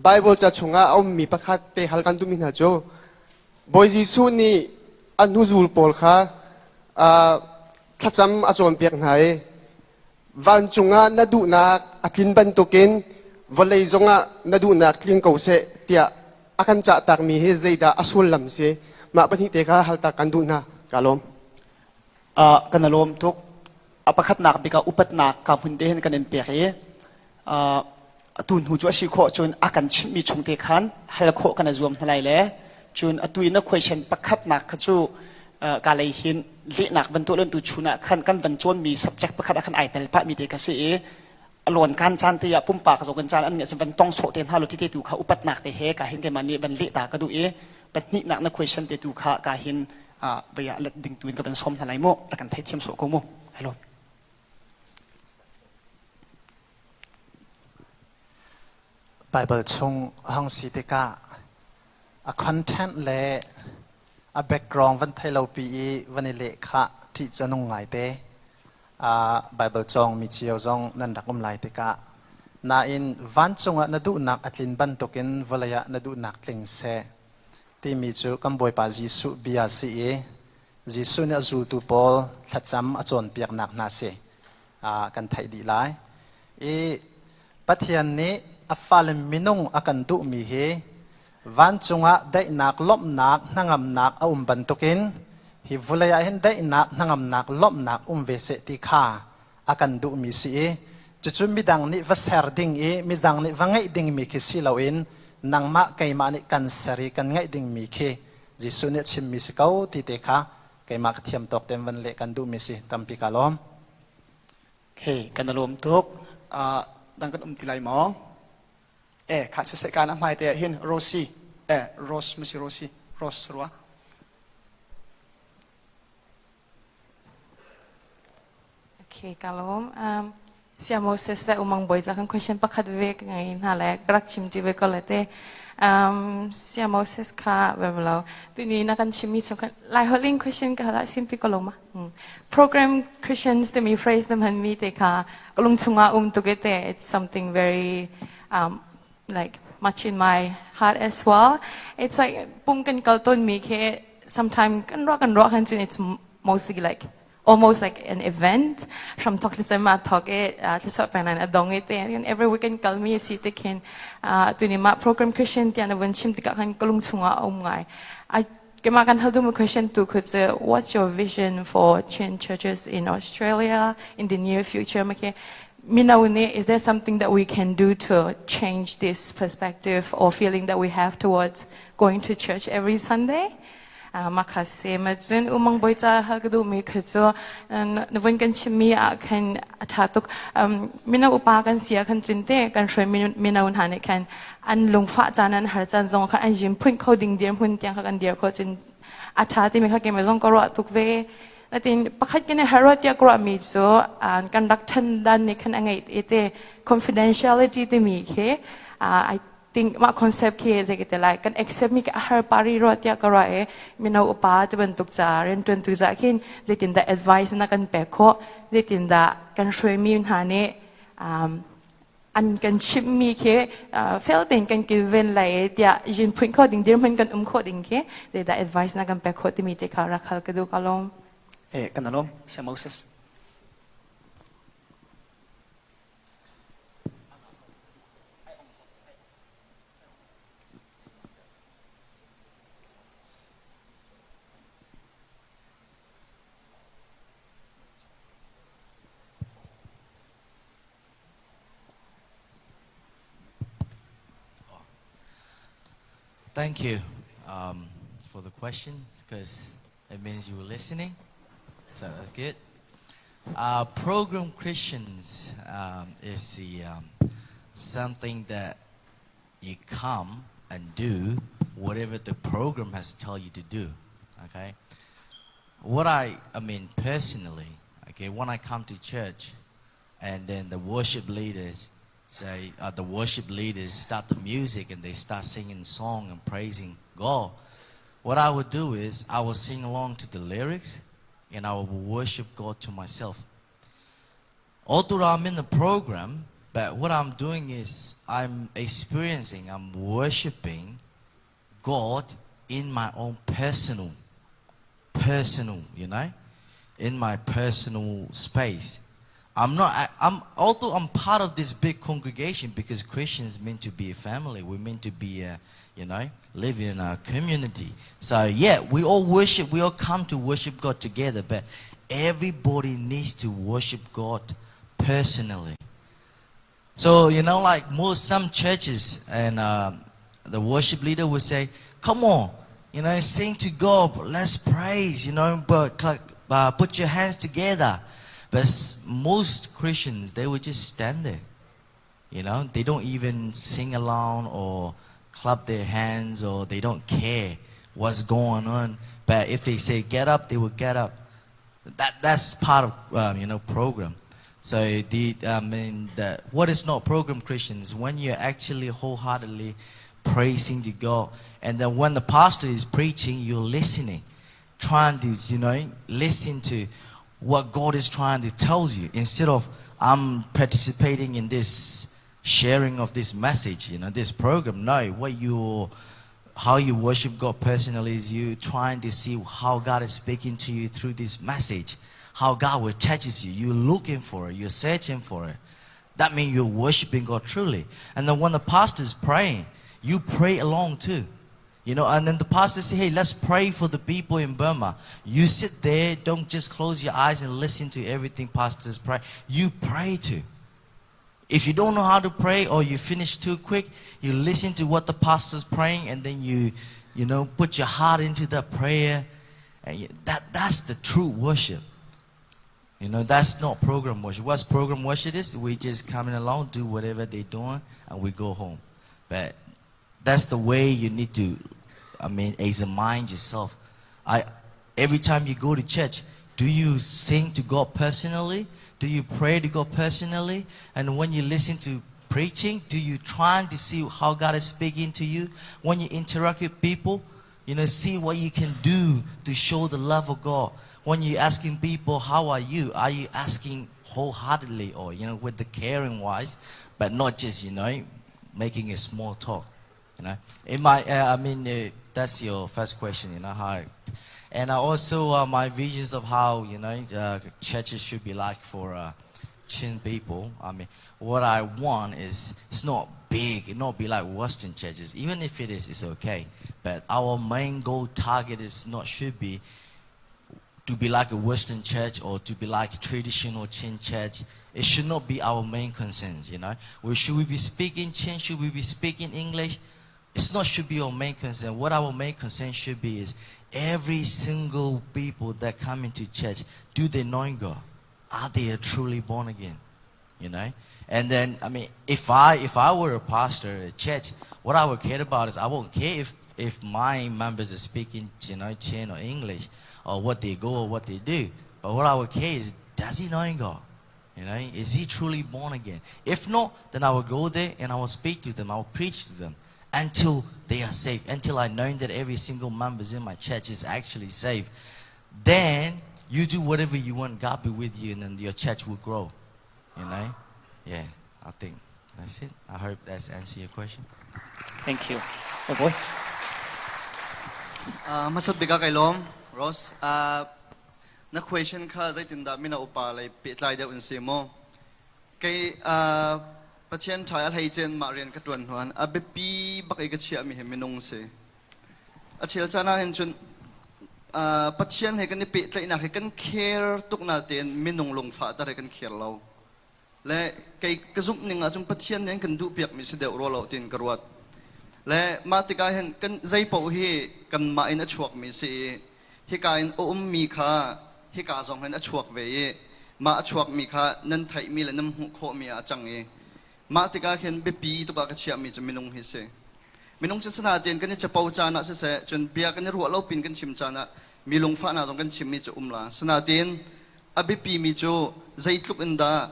Bible ca chungah a ummi pakhat te hal kan duhmi hna cu Bawi Jesuh nih a hnuzul pawl kha thlacam a cawnpiak hna i vancung ah na duhnak a tlin bantukin vawlei zongah na duhnak tling ko seh tiah a kan cahtakmi hi zeidah a sullam si? Mah pahnih te kha haltak kan duh hna. Ka lawm. Kan i lawm tuk. A pakhatnak bik ah upatnak ka hmun te hin kan in pek i Atu hnu cu a si khawh cun a kan chimhmi chung te khan hal khawh kan i zuam hna lai le cun atu in a question pakhatnak kha cu ka lei hin lehnak van tuah tu chun ah khan kan van cawnmi subject pakhat ah khan ai tel pahmi te kha si i a lawn kan caan te ah pumpak zong kan caan an ngeih van tong sawh te hna lo ti te tu kha upatnak te he ka hin keimah nih van leh ta ka duh i pahnihnak na question te tu kha ka hin vei ah let ding tu in ka van sawm hna lai mu rak kan theithiam sawh ko mu hello. Bible chung hong si tikah a content le a background van thei lo pi i van i leh kha ṭih cu a nung ngaite. Bible cawng mi cio zong nan rak um lai tikah nain vancung ah na duhnak a tlin bantukin vawlei ah na duhnak tling seh timi cu kan Bawipa Jesuh bia si i Jesuh nih a zultu pawl thlacam a cawnpiaknak hna si. Kan theih dih lai. I Pathian nih a fale minung a kan duhmi hi vancung ah daihnak, lawmhnak, hnangamnak a um bantukin hi vulei ah hin daihnak, hnangamnak, lawmhnak um ve seh ti kha a kan duhmi si i cucu midang nih va ser ding i midang nih va ngeih dingmi khi si loin nangmah keimah nih kan ser i kan ngeih dingmi khi Jesuh nih a chimmi si ko ti te kha keimah ka thiam tawk tein van leh kan duhmi si tampi ka lawm. Okay, kan lawm tuk. Dang kan um ti lai maw? Eh, kha siseh kan a hmai te ah hin Rosie, eh, Rose masi Rosie, Rose rua. Okay, ka lawm. Sia Moses le Umang Bawi ca kan question pakhat ve ka ngei hna le ka rak chim ti ve ko le te. Sia Moses kha vem lo. Tuni na kan chimmi chung khan Lai holh in question ka hal ah simpi ko lo ma. Program Christians timi phrase na hmanmi te kha ka lung chungah um tuk te. It's something very like much in my heart as well. It's like pum kan kal ton mi khi sometimes kan ruah kan cun it's mostly like almost like an event from thok le ma thok e thlasua peng nan adong e te and every weekend kal mi si te khin tuni ma program Christian tian vun chim tikah khan kalung chungah um ngai I kema kan hal du question tu khu chu what's your vision for Chin churches in Australia in the near future ma ke Mino nih is there something that we can do to change this perspective or feeling that we have towards going to church every Sunday? Mah kha si. Cun umang bawi ca hal ka duhmi kha cu na vun kan chimmi ah khan a ṭha tuk. Mino upa kan si ah khan cun te kan hruai mino hna nih khan an lungfah caan an har caan zong khan an yim phunh kho ding dirhmun tiang kha kan dir khawh cun a ṭha timi kha keimah zong ka ruah tuk ve. Natin pakhat kan i har tiah ka ruahmi cu kan rak ṭhan dan nih khan a ngeih i te confidentiality timi khi I think mah concept khi zei te lai kan accept mi ka har pari ro tiah ka ruah i mino upa ti bantuk ca rianṭuantu za khin zeitindah advice na kan pek khawh zeitindah kan hruaimi hna nih an kan chimhmi khi fel tein kan kilven lai e tiah yin phuin kho ding dirhmun kan um khawh ding khi zeidah advice na kan pek khawh timi te kha rak hal ka duh ka lawm. Eh kan alom Sir Moses. Thank you for the question because it means you were listening. So that's good. Program Christians is the something that you come and do whatever the program has tell you to do. Okay. What I mean personally, okay, when I come to church, and then the worship leaders say, the worship leaders start the music and they start singing song and praising God. What I would do is I will sing along to the lyrics and I will worship God to myself. Although I'm in the program, but what I'm doing is I'm experiencing, I'm worshiping God in my own personal, personal, in my personal space. I'm not, I, I'm, although I'm part of this big congregation because Christians meant to be a family. We're meant to be, a, you know, live in a community. So yeah, we all worship, we all come to worship God together, but everybody needs to worship God personally. So, you know, like most some churches and the worship leader would say, come on, you know, sing to God, let's praise, you know, but put your hands together. But most Christians, they would just stand there. You know, they don't even sing along or clap their hands or they don't care what's going on. But if they say get up, they will get up. That's part of you know program. So the I mean the, what is not program Christians when you're actually wholeheartedly praising to God, and then when the pastor is preaching, you're listening, trying to you know listen to what God is trying to tell you instead of I'm participating in this sharing of this message, you know, this program. No, what you how you worship God personally is you trying to see how God is speaking to you through this message, how God will touches you. You're looking for it, you're searching for it. That means you're worshiping God truly. And then when the pastor is praying, you pray along too. You know, and then the pastor say, hey, let's pray for the people in Burma. You sit there, don't just close your eyes and listen to everything pastors pray. You pray too. If you don't know how to pray or you finish too quick, you listen to what the pastor's praying and then you, you know, put your heart into that prayer. And that's the true worship. You know, that's not program worship. What's program worship is? We just coming along, do whatever they're doing, and we go home. But that's the way you need to, I mean, examine yourself. I, every time you go to church, do you sing to God personally? Do you pray to God personally? And when you listen to preaching, do you try to see how God is speaking to you? When you interact with people, you know, see what you can do to show the love of God. When you're asking people, how are you? Are you asking wholeheartedly or, you know, with the caring wise, but not just, you know, making a small talk, you know? It might, I mean, that's your first question, you know, how. And also my visions of how, you know, churches should be like for Chin people. I mean, what I want is, it's not big, it not be like Western churches. Even if it is, it's okay. But our main goal target is not should be to be like a Western church or to be like a traditional Chin church. It should not be our main concerns, you know. Well, should we be speaking Chin? Should we be speaking English? It's not should be our main concern. What our main concern should be is every single people that come into church, do they know God? Are they truly born again? You know? And then, I mean, if I were a pastor at a church, what I would care about is I won't care if my members are speaking, you know, Chin or English or what they go or what they do. But what I would care is, does he know God? You know, is he truly born again? If not, then I will go there and I will speak to them. I will preach to them until they are saved, until I know that every single member in my church is actually saved. Then you do whatever you want, God be with you, and then your church will grow. You know? Yeah, I think that's it. I hope that's answered your question. Thank you. Oh boy. Masat bika kay Lom, Ross. Na question kha zeitindah mino upa lei pehtlai deuh in si mu. Kei Pathian ṭha a hlei cen mah rian ka ṭuan hnuan a biapi bak i ka chiahmi hi minung si. A chel caan ah hin cun Pathian he kan i pehtlaihnak hi kan care tuk natein minung lungfahter hi kan care lo. Le kei ka zumh ning ahcun Pathian nih an kan duhpiakmi si deuh rua lo tiin ka ruat. Le mah tikah hin kan zei paoh hi kanmah in a chuakmi si i hika in a ummi kha hika zong hin a chuak ve i mah a chuakmi kha nan theihmi le nan hmuh khawhmi ah a cang i mah tikah khin biapi tuk ah ka chiahmi cu minung hi si. Minung cu sinain kan i capo caan ah siseh, cun bia kan i ruah lo pin kan chim caan ah mi lungfahnak zong kan chimmi cu um la. Sinain a biapimi cu zeitluk in dah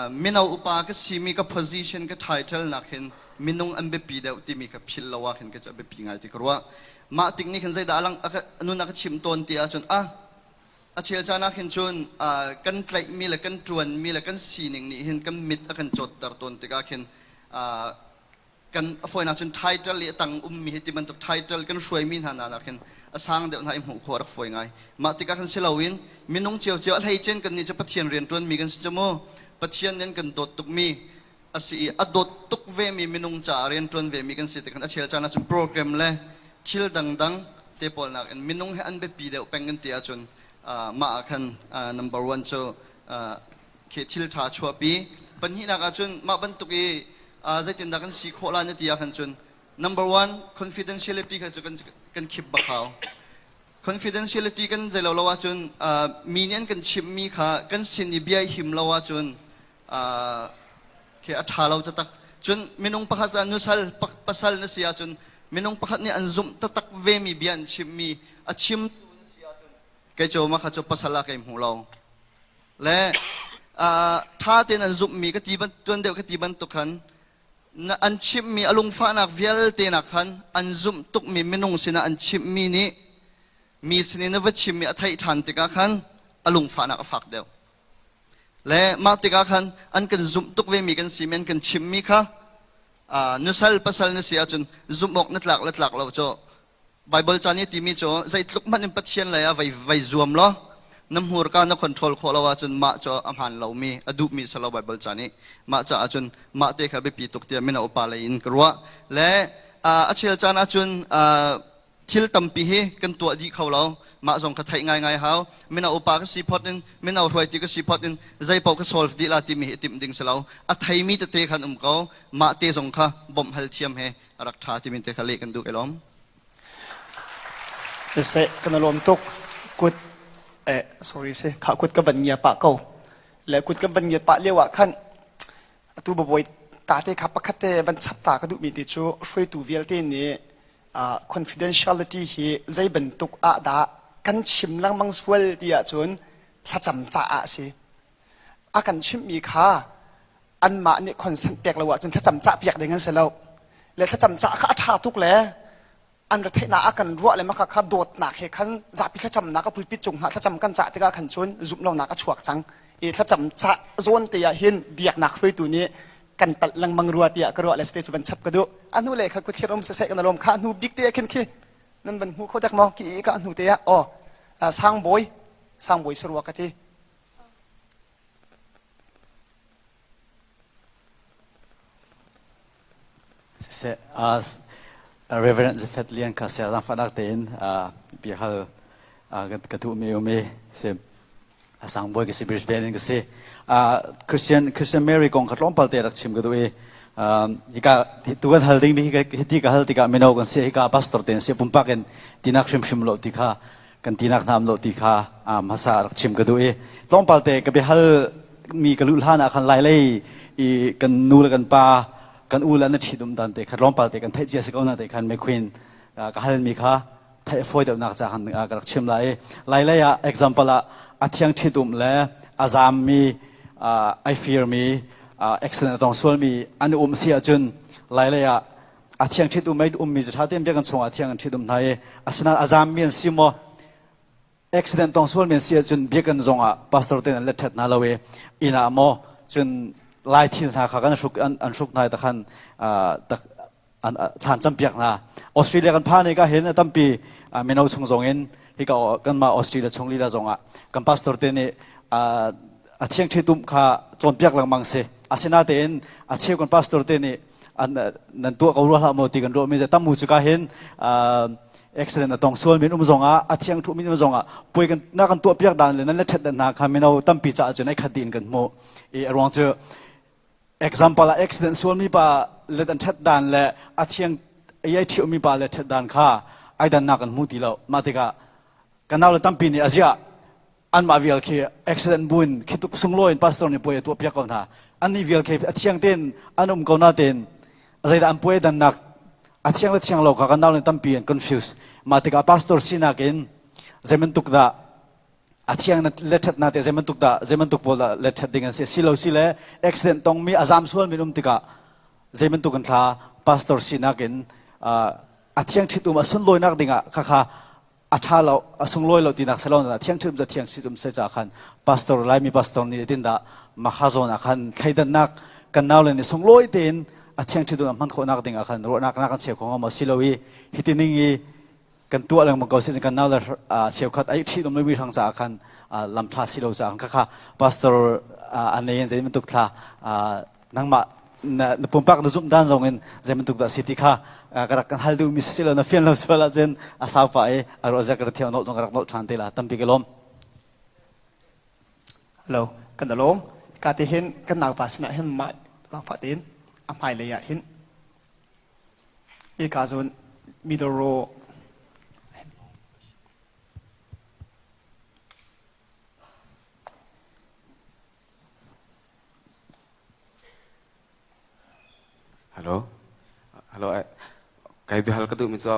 mino upa ka simi ka position ka title nak hin minung an biapi deuh timi kha philh lo ah khin ka cu a biapi ngai ti ka ruah. Mah tik nih khin zeidah lang nun a ka chim tawn ti ahcun a a chel caan ah khin cun kan tlaihmi le kan ṭuanmi le kan sining nih hin kan mit a kan cawtter tawn tikah khin kan a fawinak cun title i a tang ummi hi ti bantuk title kan hruaimi hna na khin a sang deuh hna i hmuh khawh a rak fawi ngai. Mah tikah khan si loin minung ciocio a hleicen kan nih cu Pathian rianṭuanmi kan si cu mu. Pathian nih an kan dawt tukmi a si i a dawt tuk vemi minung caah rianṭuan vemi kan si tikhan a chel caan ahcun program le thil dangdang te pawl nakin minung he an biapi deuh peng kan ti ahcun mah ah khan number one cu khi thil ṭha chuahpi. Pahnihnak ahcun mah bantuk i zeitindah kan si khawh la na ti ahkhan cun number one confidentiality kha cu kan kan khip bak hau. Confidentiality kan zeilo lo ahcun mi nih an kan chimhmi kha kan sin i bia i him lo ahcun khi a ṭha lo taktak. Cun minung pakhat ah nusal pasal na si ahcun minung pakhat nih an zumh taktak vemi bia an chimhmi a chimtu na si ahcun kei cu mah kha cu pasal ah kei hmu lo. Le ṭha tein an zumhmi ka ti tuan deuh ka ti bantuk khan na an chimhmi a lungfahnak vialte nak khan an zumh tukmi minung sinah an chimhmi nih mi sinin na va chimmi a theih ṭhan tikah khan a lungfahnak a fak deuh. Le mah tikah khan an kan zumh tuk vemi kan si men kan chimmi kha nusal pasal na si ahcun zumh awk na tlak le tlak lo cu Bible ca nih timi cu zeitluk hmanh in Pathian lei ah vai vai zuam law na hmurka na control khawh lo ahcun mah cu a hmaan lomi a duhmi si lo Bible ca nih mah caah cun mah te kha biapi tuk tiah mino upa lei in ka ruah le a chel caan ahcun thil tampi hi kan tuah dih kho lo mah zong kha theih ngaingai hau mino upa ka si phot in mino hruaitu ka si phot in zei paoh ka solve dih la timi hi timh ding si lo a theimi tete khan um ko mah te zong kha bawmh hal thiam he a rak ṭha timi te kha leh kan duh ke lawm Seh kan lawm tuk kut eh sorry se kha kut ka van ngia pah ko le kut ka van ngia pah lio ah khan atu babawi ta te kha pakhat te van chap ta ka duhmi te cu hruaitu vialte nih confidentiality hi zei bantuk ah dah kan chim lengmang sual ti ahcun thlacam caah a si. A kan chimhmi kha anmah nih consent pek lo ahcun thlacam cah piak ding an si lo. Le thlacam cah kha a ṭha tuk le an retheihnak a kan ruah le maka kha dawtnak he khan zapi thlacamnak a pulpit cung hna thlacam kan cah tikah khan cun zumh lonak a chuak cang. I thlacam cah zawn te ah hin biaknak hruaitu nih kan palh lengmang rua tiah ka ruah le ste cu van chap ka duh anu le kha kuthir um siseh kan alom kha hnu bik te khin khi nan van hmu kho dek maw ki ka hnu te ah oh sangbawi sangbawi sarua ka ti Siseh, Reverend Jafet Lian kha sia zaangfahnak tein bia hal ka duhmi um i si sangbawi ka si Brisbane in ka si. Christian Christian Mary kong kha tlawmpal te rak chim ka duh i hika tu kan hal ding mi hiti ka hal tikah mino kan si hika pastor te si pumpak in tinak hrimhrim lo ti kha kan tinak hna lo ti kha hmasa rak chim ka duh i tlawmpal te ka biahal mi ka luh hlan ah khan lai lei i kan nu le kan pa kan u le na ṭhi dum dan te kha tlawmpal te kan theih cia si ko na te khan me queen ka hal mi kha theih fawi deuhnak ca khan ka rak chim lai i lai lei ah example ah a thiang ṭhit um le a zaam mi ai fir mi accident a tong sual mi an um si ahcun lai lei ah a thiang ṭhit um ei ummi cu ṭha tein biakinn chungah thiang an ṭhit um hna i asinain a zaammi an si maw accident tong sualmi an si ahcun biakinn zongah pastor ten an let ṭhet hna lo i inn ah maw cun lai thil hna kha kan hruk an hruk hna i takhan tak an thlan campiak hna Australia kan phan ka hin a tampi mino chung zong in hika kanmah Australia chung lila zongah kan pastor te nih a thiang ṭhitum kha cawnpiak lengmang si asinatein a cheu kan pastor te nih an nan tuah ko rua hlah maw ti kan ruah mi tam u cu ka hin accident a tong sual min um zongah a thiang thu min um zongah puai kan na kan tuah piak dan le nan le thet dan hna kha mino tampi caah cun ai khat din kan hmu i a ruang cu example ah accident sual mi pa le an thet dan le a thiang ai thiu mi pa le thet dan kha ai dan nak kan hmu ti lo mah tikah kan nau le tampi nih azia anmah vial khi accident buin khi tuk sunglawi in pastor nih puai a tuah piak ko hna annih vial khi a thiang tein an um ko na tein zeidah an puai dannak a thiang le thiang lo kha kan nau le tampi an confuse mah tikah pastor sinak in zeibantuk dah a thiang le ṭhat na te zeibantuk dah zeibantuk pawl dah le ṭhat ding an si si lo si le accident tongmi a zam sual min um tikah zeibantuk an thla pastor sinak in a thiang ṭhit um a sunlawinak dingah khakha a ṭha lo a sunglawi lo tinak si lo na thiang ṭhim thiang si se ca khan pastor laimi pastor nih tin dah makha zawn ah khan thleidannak kan nau le nih sunglawi tein a thiang ṭhit hman khawhnak ding ah khan ruahnak na kan cheu kho ma si lo i hiti ning i kan tuah lengmang ko si kan nau le cheukhat ai ṭhi dom mi hrang caah khan lam ṭha si lo caah kha kha pastor an nei in zei bantuk thla nangmah na pumpak na zumh dan zong in zei bantuk dah si ti kha ka rak kan hal duh mi si lo na fian lo sual ahcun a sau pah i a ruah zia ka rak thiam nolh zong ka rak nolh ṭhan te la tampi ka lawm Hello, kan alawm. Ka te hin kan naupa sinah hin mah zaangfah tein a hmailei ah hin hika zawn middle row. Hello. Hello. Kai biahal ka duhmi cu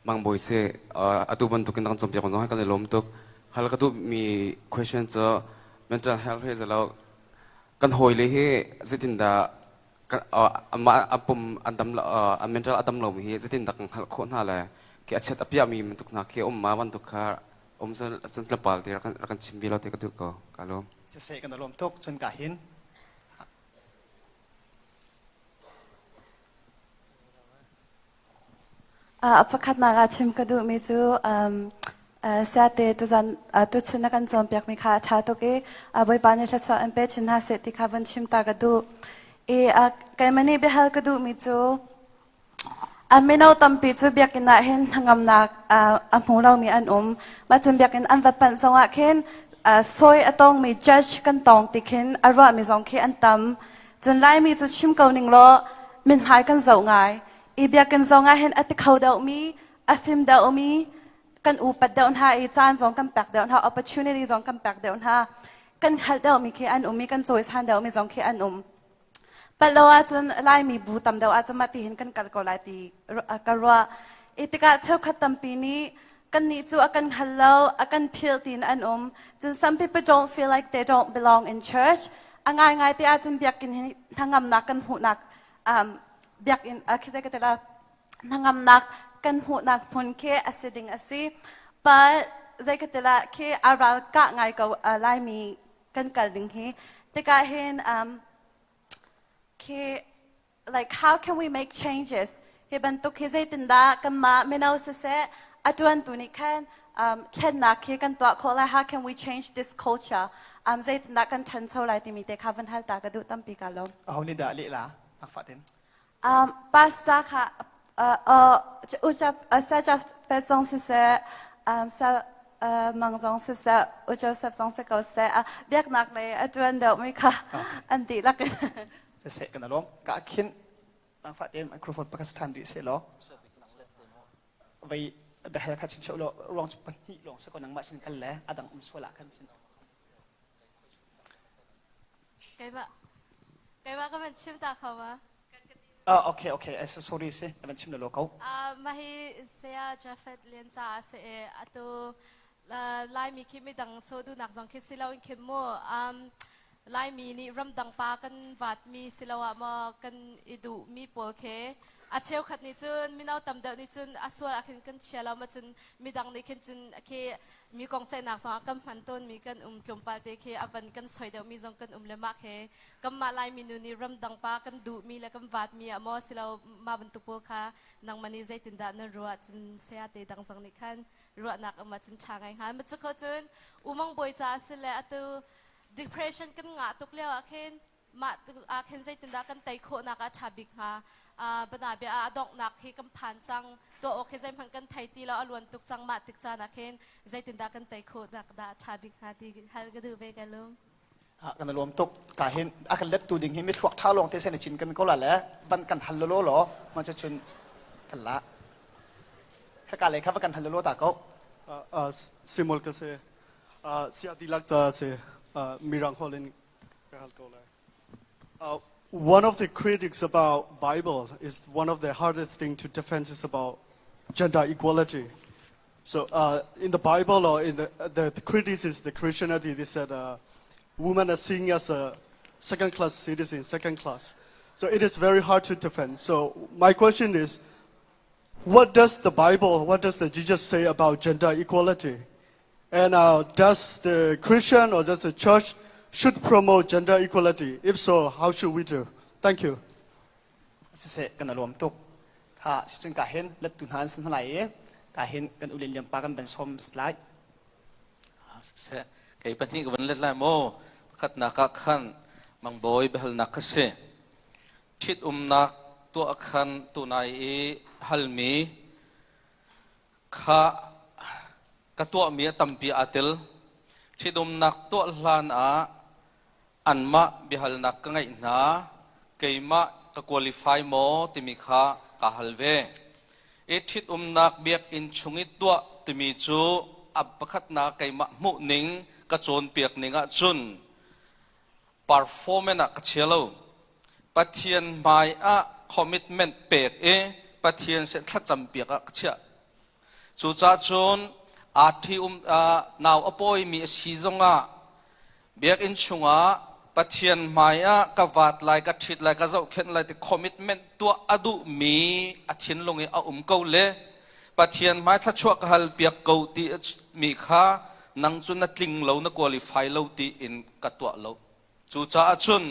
Mang Bawi si. Atu bantukin na kan cawnpiak zong hi kan i lawm tuk. Hal ka duhmi question cu mental health hi zalo kan hawile hi zeitindah amah a pum an dam an mental a dam lomi hi zeitindah kan hngalh khawh hna le khi a chiat a piahmi bantuk hna khi um ma bantuk kha um cun tlawmpal te rak kan chim ve lo te ka duh ko. Ka lawm. Siseh kan i lawm tuk. Cun ka hin A pakhatnak ah chim ka duhmi cu Siate tuzan tuchun na kan cawnpiakmi kha a ṭha tuk i Bawipa nih thluachuah an pe chin hna seh ti kha vun chim ta ka duh. I keimah nih biahal ka duhmi cu mino tampi cu biakinn ah hin hnangamnak a hmu lomi an um. Mah cun biakinn an va panh zongah khin sawi a tongmi judge kan tong ti khin a ruahmi zong khi an tam. Cun Laimi cu chim ko ning law mithmai kan zoh ngai. I biakinn zong ah hin a ti kho deuhmi, a fim deuhmi kan upat deuh hna i caan zong kan pek deuh hna, opportunity zong kan pek deuh hna. Kan hngalh deuhmi khi an um i kan cawisan deuhmi zong khi an um. Palh lo ahcun Laimi bu tam deuh ahcun mah tihin kan kal ko lai ti ka ruah. I tikah cheukhat tampi nih kannih cu a kan hngal lo, a kan philh tiin an um. Cun some people don't feel like they don't belong in church. A ngaingai te ahcun biakinn hi hnangamnak kan hmuhnak um, biakinn uh, khi ka tila hnangamnak kan hmuhnak hmun khi a si ding a si. But zei ka tila khi a ral kah ngai ko uh, Laimi kan kal ding hi. Tikah hin um, khi like how can we make changes hi bantuk hi zeitindah kanmah mino siseh a ṭuantu nih khan um, thlennak khi kan tuah khawh lai how can we change this culture um, zeitindah kan ṭhancho lai timi te kha van hal ta ka duh tampi ka lawm Aho nih dah leh la akfa tin um, pastor kha uh, uh, u sa cha fe zong siseh um, sa mang zong siseh u Joseph zong si ko seh biaknak lei a ṭuan deuhmi kha an dihlak in Siseh kan alawm ka khin tangfa tein microphone pakhat ṭhan rih seh law vei behel kha chin lo ruang cu pahnih lawng se ko nangmah sin kal le adang um sual ah khan chin Keimah keimah ka van chim ta kho ma? Ah okay okay sorry si van chim lo ko. Ah mah hi saya Jafet Lian caah si i atu Laimi khi midang so duhnak zong khi si loin khin mu Laimi nih ramdang pa kan vatmi siloah maw kan i duhmi pawl khi a cheukhat nih cun mino tam deuh nih cun a sual ah khin kan chia lo ma cun midang nih khin cun khi mi kong ceihnak zong ah kan hman tawnmi kan um tlawmpal te khi a van kan soi deuhmi zong kan um le mah khi kanmah Laimi nu nih ramdang pa kan duhmi le kan vatmi ah maw silo mah bantuk pawl kha nangmah nih zeitindah nan ruah cun saya te dang zong nih khan ruahnak um ahcun ṭha ngai hnga. Ma cu ko cun umang bawi caah si le atu depression kan ngah tuk lio ah khin mah ah khin zeitindah kan tei khawhnak ah ṭha bik hnga. Bana bia ah a donghnak hi kan phan cang tuah awk hi zeihmanh kan thei ti lo a luan tuk cang mah tik caan ah khin zeitindah kan tei khawhnak dah ṭha bik hnga ti hal ka duh ve ka lung. Kan lawm tuk ka hin a kan let tu ding hi mithluak tha lawng te sen chin kan ko la le van kan hal lo lo ma chu chun kan la kha ka le kha va kan hal lo ta ko simol ka se sia dilak cha se mirang holin ka hal ko lai One of the critics about Bible is one of the hardest thing to defend is about gender equality. So in the Bible or in the, the, the critics is the Christianity, they said women are seen as a second class citizen, second class. So it is very hard to defend. So my question is, what does the Bible, what does the Jesus say about gender equality? And does the Christian or does the church should promote gender equality? If so, how should we do? Thank you. Siseh kan alawm tuk kha sicun ka hin lettu hna an sin lai i ka hin kan ulin liam pa kan ban som slide Siseh kei pahnih ka van let lai maw pakhatnak ah khan mangbawi biahalnak kha si ṭhit umnak tuah khan tunai i halmi kha ka tuahmi a tampi aa tel ṭhitumnak tuah hlan ah. Anmah biahalnak ka ngeih hna. Keimah ka qualify maw timi kha kaa hal ve. I ṭhitumnak biakinn chung i tuah timi cu a pakhatnak keimah hmuhning ka cawnpiak ning ahcun performance ah ka chia lo. Pathian hmai ah commitment pek i Pathian sin thlacam piak ah ka chiah. Cucaah cun aa ṭhi-um nau a pawimi a si zongah biakinn chungah Pathian hmaiah ka vat lai, ka ṭhit lai, ka zohkhenh lai ti commitment tuah a duhmi a thinlung i a um ko le Pathian hmai thluachuah ka hal piak ko ti mi kha nang cu na tling lo, na qualify lo tiin ka tuah lo. Cucaah cun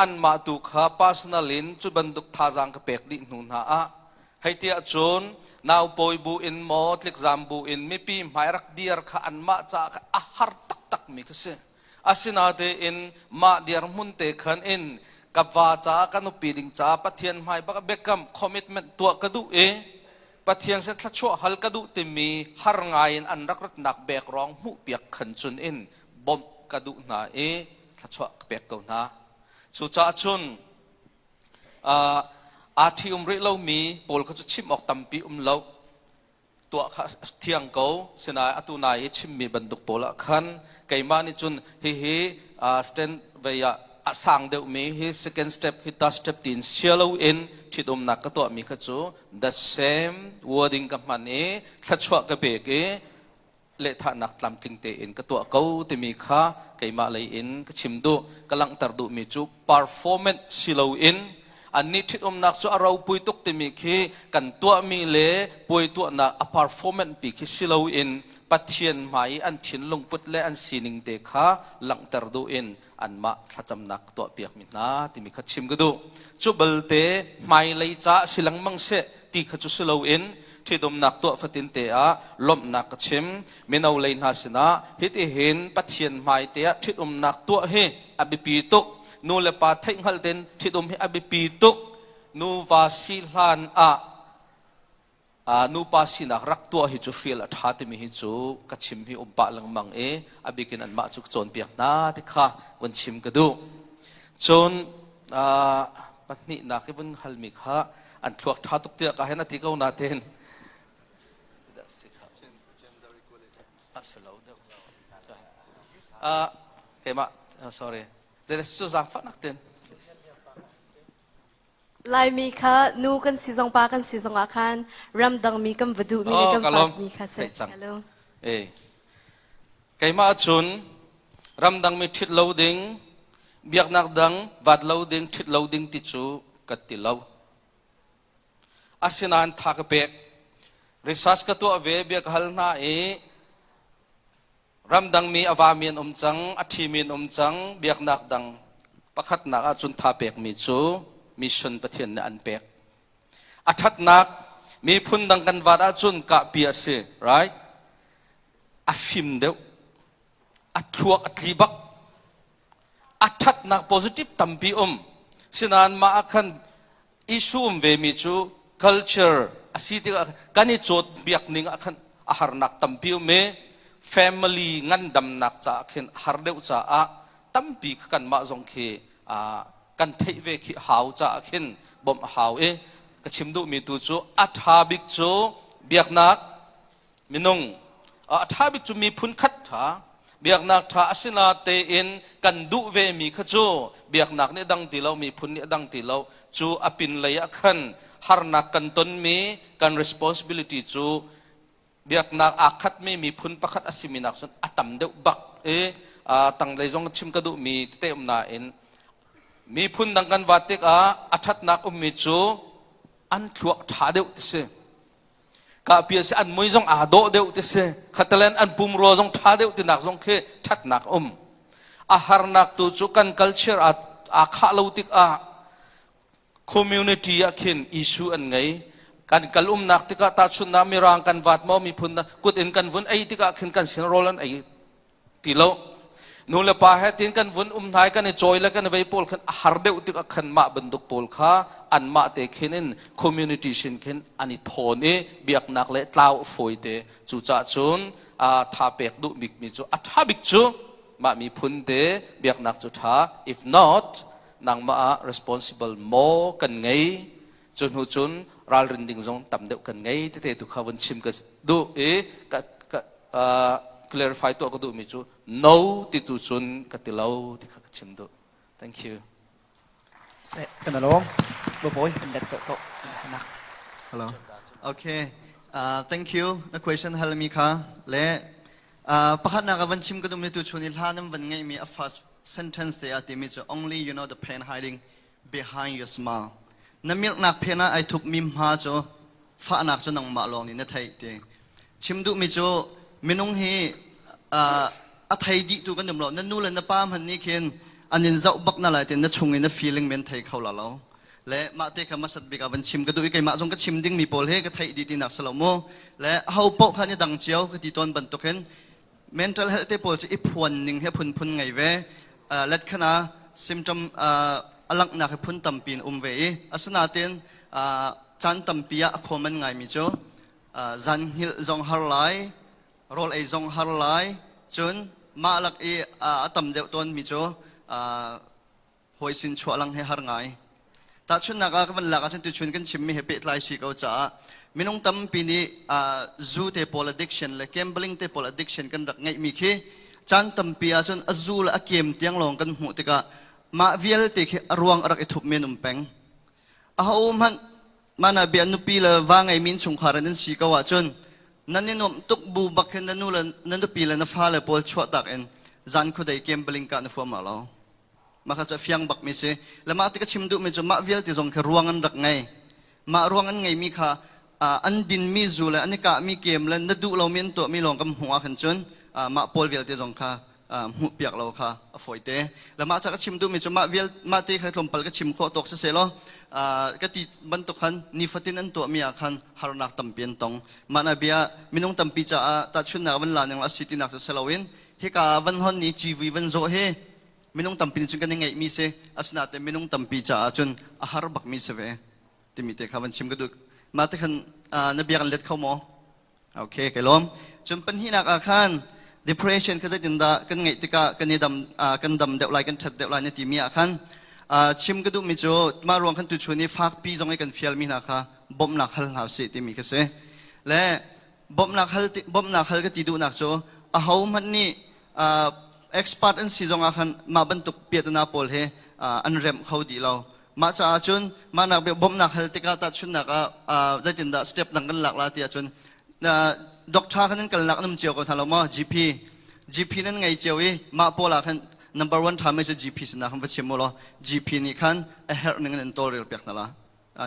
anmah tu kha personal in cu bantuk thazaang ka pek dih hnu hna ah hei tiah cun naupawi bu in maw tlikzam bu in mipi hmai rak dir kha anmah caah kha a har taktak mi kha si. Asinain mah dirhmun te khan in ka va caah ka nupi ding caah Pathian hmai bak biakam commitment tuah ka duh i Pathian sin thluachuah hal ka duh timi har ngai in an rak ratnak background hmuh piak khan cun in bawmh ka duh hna i thluachuah ka pek ko hna. Cucaah cun aa ṭhi-um rih lomi pawl kha cu chim awk tampi um lo. Tuah kha thiang ko. Sinain atu nai i chimmi bantuk pawl ah khan keimah nih cun hihi stand vei ah a sang deuhmi hi second step hi third step tiin sia loin ṭhitumnak ka tuahmi kha cu the same wording ka hman i thluachuah ka pek i lehthahnak tlamtling tein ka tuah ko timi kha keimah lei in ka chim duh. Ka langhter duhmi cu performance si loin annih ṭhitumnak cu a ropui tuk timi khi kan tuahmi le puai tuahnak a performance pi khi si loin Pathian hmai i an thinlung put le an sining te kha langhter duh in anmah thlacamnak tuahpiakmi hna timi kha chim ka duh. Cu balte hmailei caah si lengmang seh ti kha cu si loin ṭhitumnak tuah fatin te ah lawmhnak ka chim. Mino lei hna sinah hitihin Pathian hmai te ah ṭhitumnak tuah hi a biapi tuk. Nu le pa theihhngalh tein ṭhitum hi a biapi tuk. Nuva si hlan ah nupa sinak rak tuah hi cu hrial a ṭha timi hi cu ka chim hi um pah lengmang i a bikin anmah cu ka cawnpiak hna ti kha vun chim ka duh. Cun pahnihnak i vun halmi kha an thluak ṭha tuk tiah ka hen a ti ko nain a si lo deuh. Keimah, sorry. There is cu zaangfahnak tin. Laimi kha nu kan si zong pa kan si zong ah khan ramdangmi kan va duhmi le kan fatmi kha si. Hello. Eh. Keimah cun ramdangmi ṭhit lo ding, biaknak dang vat lo ding, ṭhit lo ding ti cu ka ti lo. Asinain tha ka pek. Research ka tuah ve, bia ka hal hna i Ramdangmi a vami an um cang, a ṭhimi an um cang, biaknak dang pakhatnak ahcun tha pekmi cu mission Pathian nih an pek. A ṭhatnak miphun dang kan vat ahcun kahpi a si, right? A fim deuh, a thluak a tli bak, a ṭhatnak positive tampi um. Sinain mah ah khan issue um vemi cu culture a si tikah kan i cawtbiak ning ah khan a harnak tampi um i family ngandamnak caah khin har deuh caah tampi kha kanmah zong khi kan theih ve khi hau caah khin bawmh a hau i ka chim duhmi tu cu a ṭha bik cu biaknak minung a ṭha bik cu miphun khat ṭha biaknak ṭha asinatein kan duh vemi kha cu biaknak nih dang ti lo miphun nih dang ti lo cu a pinlei ah khan harnak kan tonmi kan responsibility cu biaknak aa khatmi miphun pakhat a simi nak cun a tam deuh bak i tanglei zong chim ka duhmi tete um nain miphun dang kan vat tikah a ṭhatnak ummi cu an thluak ṭha deuh ti si Kahpi a si an mui zong aa dawh deuh ti si. Khatalen an pumrua zong ṭha deuh tinak zong khi ṭhatnak a um. A harnak tu cu kan culture aa, aa khah lo tikah community ah khin issue an ngei. Kan kal umnak tikah tahchunhnak Mirang kan vat maw miphun kut in kan vun ei tikah khin kan sin rawl an ei ti lo nu le pa he tin kan vun um hnai kan i cawi le kan i vei pawl khan a har deuh tikah khan mah bantuk pawl kha anmah te khin in community sin khin an i thawn i biaknak le tlau a fawi te cucaah cun tha pek duh bik mi cu a tha bik cu. Mah miphun te biaknak cu ṭha. If not, nangmah ah responsible maw kan ngei? Cu hnu cun ralrin ding zong tam deuh kan ngei tete tu kha vun chim ka duh i ka, ka, uh, clarify tuah ka duhmi cu no ti tu cun ka ti lo ti kha ka chim duh. Thank you. Seh, kan alawm. Babawi, kan let cawh ko. Nak. Hello. Okay. Thank you. Na question hal mi kha le pakhat nak van chim ka dum ni tu chun i hla nan van ngeih mi a first sentence te a ti mi cu only you know the pain hiding behind your smile. Na mirhnak phen ah ai thup mi hma cu fahnak cu nangmah lawng nih na theih ti. Chim duh mi cu minung hi a thei dih tu kan um lo. Na nu le na pa hmanh nih khin an in zoh bak na lai tin na chung in na feeling men thei kho la lo. Le mah te kha masat bik ah van chim ka duh i keimah zong ka chim ding mi pawl he ka theih dih ti nak si lo mu. Le ho paoh kha ni dang cio ka ti tawn bantukin mental health te pawl cu i phuan ning he phunphun ngei ve. Let khana symptom a langhnak hi phun tampi in um ve i asinain caan tampi ah a common ngaimi cu zan hngilh zong har lai, rawl ei zong har lai, cun mah lak i a tam deuh tawnmi cu hawi sin chuah lang he har ngai. Tahchunhnak ah ka van lak ahcun tuchun kan chimmi he pehtlai si ko caah minung tampi nih zu te pawl addiction le gambling te pawl addiction kan rak ngeihmi khi caan tampi ahcun a zu le a kem tiang lawng kan hmuh tikah mah vialte khi a ruang a rak i thup men um peng. Aho hmanh mana bia nupi le va ngeimi innchungkhar in an si ko ahcun nan i nuamh tuk bu bak hin na nu le na nupi le na fale pawl chuahtak in zan khuadei gambling kah na fuam lo. Mah kha cu a fiang bakmi si. Le mah ti ka chim duhmi cu mah vialte zong khi ruang an rak ngei. Mah ruang an ngeimi kha an dinmi zu le an i kahmi kem le na duh lomi an tuahmi lawng kan hmuh ah khan cun mah pawl vialte zong kha hmuh piak lo kha a fawite. Le mah ca ka chim duhmi cu mah vial mah te kha tlawmpal ka chim khawh tawk siseh law ka ti bantuk khan nifatin an tuahmi ah khan harnak tampi an tong. Mah na bia minung tampi caah tahchunhnak van la ning la si tinak cu si loin hika van hon ni civui van zawh hi minung tampi nih cun kan i ngeihmi si asinain minung tampi caah cun a har bakmi si ve timi te kha van chim ka duh mah te khan na bia kan let kho maw okay kai lawm cun pahnihnak ah khan depression kha zeitindah kan ngeih tikah kan i dam kan dam deuh lai kan ṭhat deuh lai na timi ah khan chim ka duhmi cu mah ruang khan tuchun i fakpi zong i kan fialmi hna kha bawmhnak hal hna usih timi kha si le bawmhnak hal bawmhnak hal ka ti duhnak cu aho hmanh nih expert an si zong ah khan mah bantuk piahtana pawl hi an remh kho dih lo mah caah cun mahnak bawmhnak hal tikah tahchunhnak ah zeitindah step dang kan lak la ti ahcun doctor khan nan kalnak an um cio ko hna lo maw GP GP nan ngei cio i mah pawl ah khan number one ṭha mi cu GP sinah khan va chim u law GP nih khan a herh ning in an tawlrel piak hna la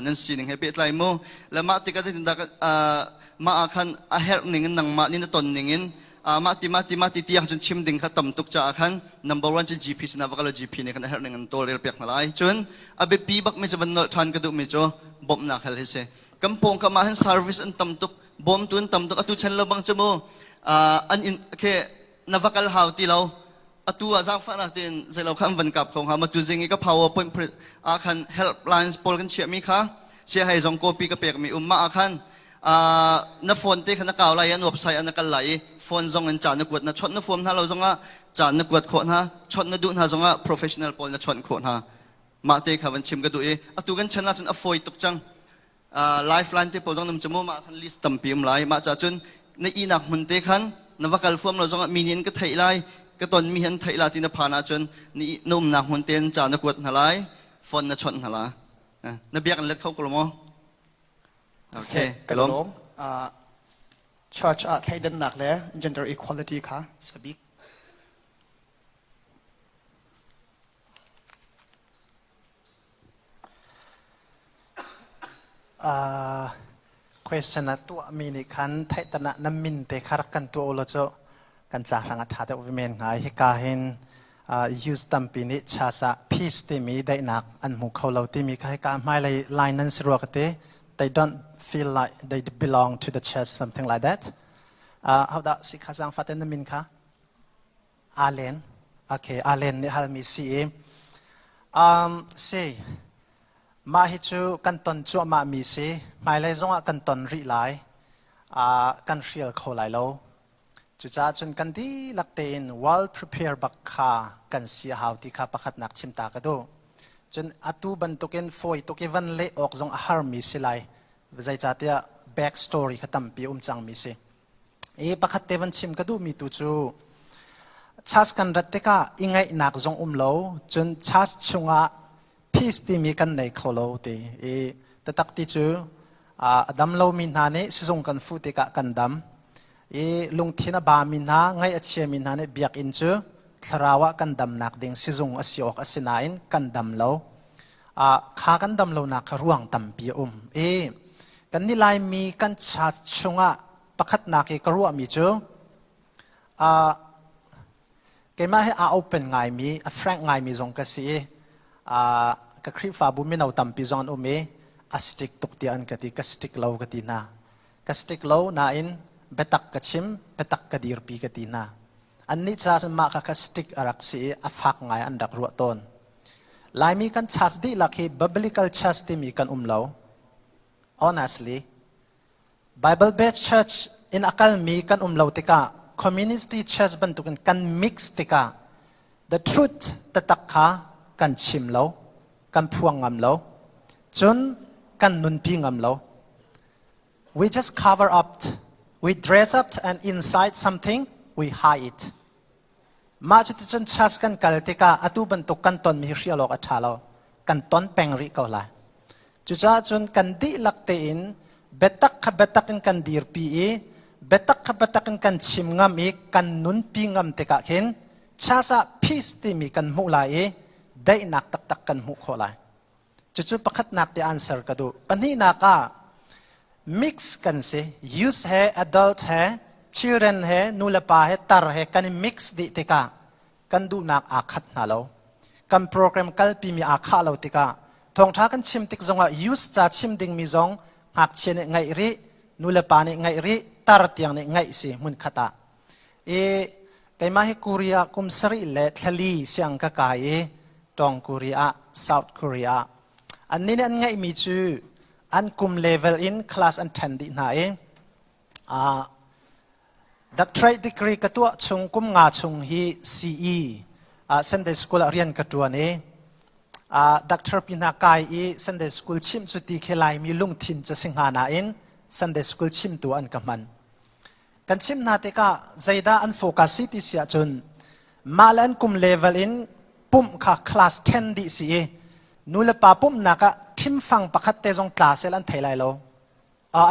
nan sining he pehtlai mu le mah tikah zeitindah mah ah khan a herh ning in nangmah nih na ton ning in mah ti mah ti mah ti tiang cun chim ding kha tam tuk caah khan number one cu GP sinah va kal GP nih khan a herh ning in tawlrel piak hna lai cun a biapi bak mi cu van nolh ṭhan ka duh mi cu bawmhnak hal hi si kan pawngkam ah hin service an tam tuk bawmtu an tam tuk atu chan lo bang cu mu an in ke na va kal hau ti lo atu ah zaangfahnak tein zeilo kha an van kap kho hnga ma tu zing i ka powerpoint ah khan helplines pawl kan chiahmi kha siahei zong copy ka pekmi um mah ah khan na phone te kha na kau lai i an website ah na kal lai i phone zong in ca na kuat na chawnh na fuam hna lo zongah ca na kuat khawh hna chawnh na duh hna zongah professional pawl na chawnh khawh hna mah te kha van chim ka duh i atu kan chan ahcun a fawi tuk cang lifeline te pawl dong nam chamu ma khan list tampi um lai ma cha cun na inak hmun te khan na va kal fuam lo zong mi nih an ka theih lai ka ton mi han theih la ti na phan ahcun ni na umnak hmun ten cha na kuat hna lai phone na chawnh hna la na biak an let kho ko lo maw okay ka lawm church ah thleidannak le gender equality kha sabik Question a tuahmi nih khan theihtan ah na min te kha rak kan tuah u law cu kan ca hrang a ṭha deuh ve men hnga. Hika hin youth tampi nih church ah peace timi daihnak an hmu kho lo timi kha hika hmailei line nan si rua ka ti. They don't feel like they belong to the church something like that. Hodah si kha zaangfah ten na min kha? Alen. Okay, Alen nih halmi si i si mah hi cu kan ton cuahmah mi si hmailei zongah kan ton rih lai kan hrial kho lai lo. Cucaah cun kan dihlak tein well prepare bak kha kan si a hau ti kha pakhatnak chim ta ka duh. Cun atu bantukin fawi tuk i van leh awk zong a harmi si lai. Zeicahtiah back story kha tampi um cangmi si. I pakhat te van chim ka duhmi tu cu church kan rat tikah i ngaihnak zong um lo, cun church chungah peace timi kan nei kho lo ti i tatak ti cu a dam lomi hna nih sizung kan fuh tikah kan dam i lungthin a bami hna ngaih a chiami hna nih biakinn cu thlarau ah kan damnak ding sizung a si awk a si nain kan dam lo kha kan dam lonak kha ruang tampi a um i kan ni Laimi kan church chungah pakhatnak i ka ruahmi cu Keimah hi aa open ngaimi, a frank ngaimi zong ka si i ka Khrihfabu mino tampi zong an um i a stick tuk tiah an ka ti. Ka stick lo ka ti hna. Ka stick lo nain biatak ka chim, biatak ka dirpi ka ti hna. Annih caah cun mah kha ka stick a rak si i a fak ngai an rak ruah tawn. Laimi kan church dihlak hi biblical church timi kan um lo. Honestly, Bible based church in a kalmi kan um lo tikah community church bantukin kan mix tikah the truth tatak kha kan chim lo, kan phuang ngam lo, cun kan nunpi ngam lo. We just cover up, we dress up and inside something, we hide it. Mah cuticun church kan kal tikah atu bantuk kan tonmi hi hrial awk a ṭha lo. Kan ton peng rih ko lai. Cucaah cun kan dihlak tein biatak kha biatak in kan dirpi i biatak kha biatak in kan chim ngam i kan nunpi ngam tikah khin church ah peace timi kan hmuh lai i daihnak taktak kan hmuh khawh lai. Cucu pakhatnak ti answer ka duh. Pahnihnak ah mix kan si. Youth he adult he children he nu le pa he tar he kan i mix dih tikah kan duhnak aa khat hna lo. Kan program kalpimi aa khah lo tikah thawngṭha kan chim tik zongah youth ca chim dingmi zong ngakchia nih ngaih rih, nu le pa nih ngaih rih, tar tiang nih ngaih si hmun khat ah. I keimah hi Korea kum sarih le thlali siang ka kai i Tong Korea, South Korea. Annih nih an ngeihmi cu an kum level in class an ṭhen dih hna i doctorate degree ka tuah chung kum nga chung hi CE Sunday school ah rian ka ṭuan i doctor pi hna kai i Sunday school chimh cu ti khi Laimi lungthin cu si hnga nain Sunday school chimtu an ka hman. Kan chimh hna tikah zeidah an focus si ti si ahcun mah le an kum level in pumh kha class 10 dih si i nu le pa pumhnak ah thimfang pakhat te zong tla sel an thei lai lo.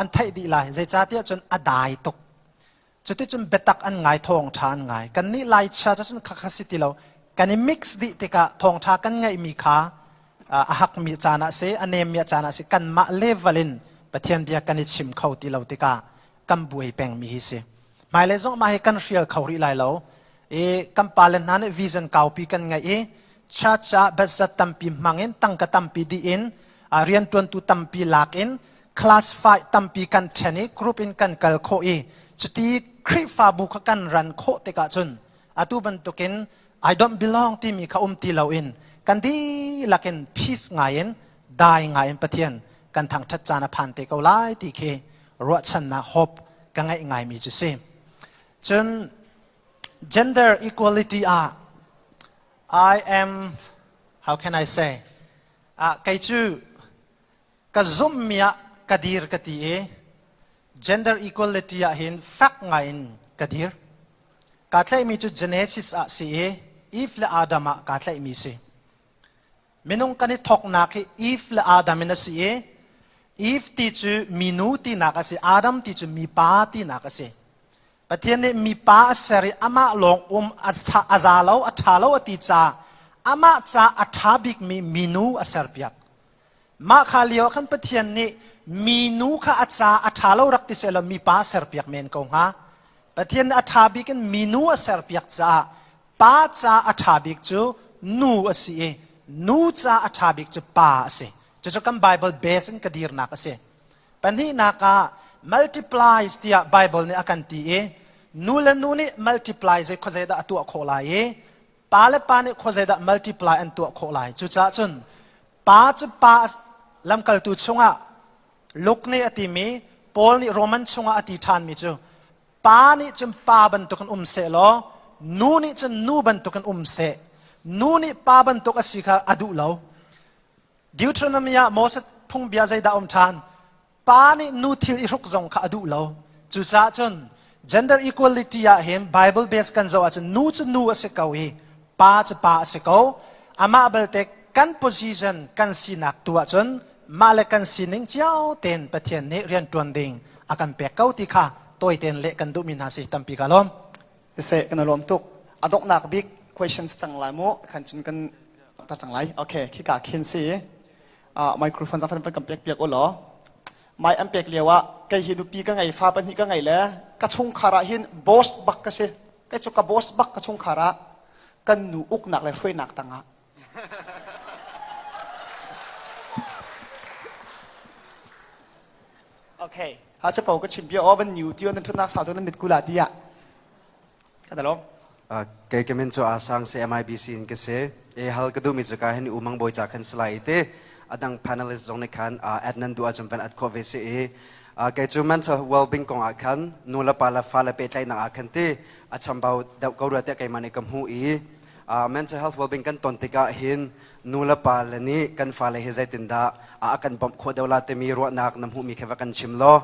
An theih dih lai. Zeicahtiah cun a dai tuk. Cuticun biatak an ngai, thawngṭha an ngai. Kannih Laichia cu cun khakha si ti lo. Kan i mix dih tikah thawngṭha kan ngeihmi kha a hakmi caan ah si, a nemmi caan ah si, kanmah level in Pathian bia kan i chim kho ti lo tikah kan buai pengmi hi si. Hmailei zong mah hi kan hrial kho rih lai lo. I kan pale hna nih vision kaupi kan ngeih i church ah betzat tampi hmang in tangka tampi dih in rianṭuantu tampi lak in class fight tampi kan ṭhen i group in kan kal khawh i cuti Khrihfabu kha kan ran khawh tikah cun atu bantukin I don't belong timi kha um ti loin kan dihlak in peace ngai in dai ngai in Pathian kan thangṭhat caan a phan te ko lai ti khi ruahchannak hope ka ngeih ngaimi cu si. Cun gender equality ah I am how can I say ah kei cu ka zumhmi ah ka dir ka ti i gender equality ah hin fak ngai in ka dir. Kaa tlaihmi cu Genesis ah si i Eve le Adam ah kaa tlaihmi si. Minung kan i thawknak hi Eve le Adam in a si i Eve ti cu minu tinak a si, Adam ti cu mipa tinak a si. Pathian nih mipa a ser i amah lawng um a za lo, a ṭha lo a ti caah amah ca a ṭha bikmi minu a serpiak. Mah kha lio ah khan Pathian nih minu kha a ca a ṭha lo rak ti sehlaw mipa a serpiak men ko hnga. Pathian nih a ṭha bik in minu a serpiak caah pa ca a ṭha bik cu nu a si i nu ca a ṭha bik cu pa a si. Cucu kan Bible base in ka dirnak a si. Pahnihnak ah multiplies tiah Bible nih a kan ti i nu le nu nih multiply zei khuazei dah a tuah khawh lai i pa le pa nih khuazei dah multiply an tuah khawh lai. Cucaah cun pa cu pa lamkaltu chungah Luke nih a timi Paul nih Roman chungah a ti ṭhanmi cu. Pa nih cun pa bantukin um seh law nu nih cun nu bantukin um seh. Nu nih pa bantuk a si kha a duh lo. Deuteronomy ah Moses phungbia zeidah um ṭhan? Pa nih nu thil i hruk zong kha a duh lo. Cucaah cun gender equality ah hin Bible base kan zoh ahcun nu cu nu a si ko i pa cu pa a si ko. Amah belte kan position kan sinak tu ahcun mah le kan sining cio tein Pathian nih rianṭuan ding a kan pek ko ti kha tawi tein leh kan duhmi hna si tampi ka lawm. Siseh kan lawm tuk. A donghnak bik questions cang lai mu khan cun kan tar cang lai. Okay, khika khin si. Microphone zang fan kan pek piak u law. Mai an pek lio ah kei hi nupi ka ngei fa pahnih ka ngei le ka chungkhar ah hin boss bak ka si. Kei cu ka boss bak ka chungkhar ah kan nu uknak le hruainak tangah Okay. Ha cha pau ka chim bia o van new tio nan thutnak sau nan mit kula tiah. Ka dalom. Kei ka min cu Asang si MIBC in ka si. E hal ka duhmi cu ka hin umang bawi ca khan salai te adang panelist zong nih khan ad nan duh ahcun van ad khawh ve si i kei cu mental well-being kong ah khan nu le pa le fa le pehtlaihnak ah khan ti a chambau deuh ko rua tiah keimah nih ka hmuh i mental health well-being kan ton tikah hin nu le pa le nih kan fale hi zeitindah a kan bawmh khawh deuh la timi ruahnak na hmuhmi kha va kan chim law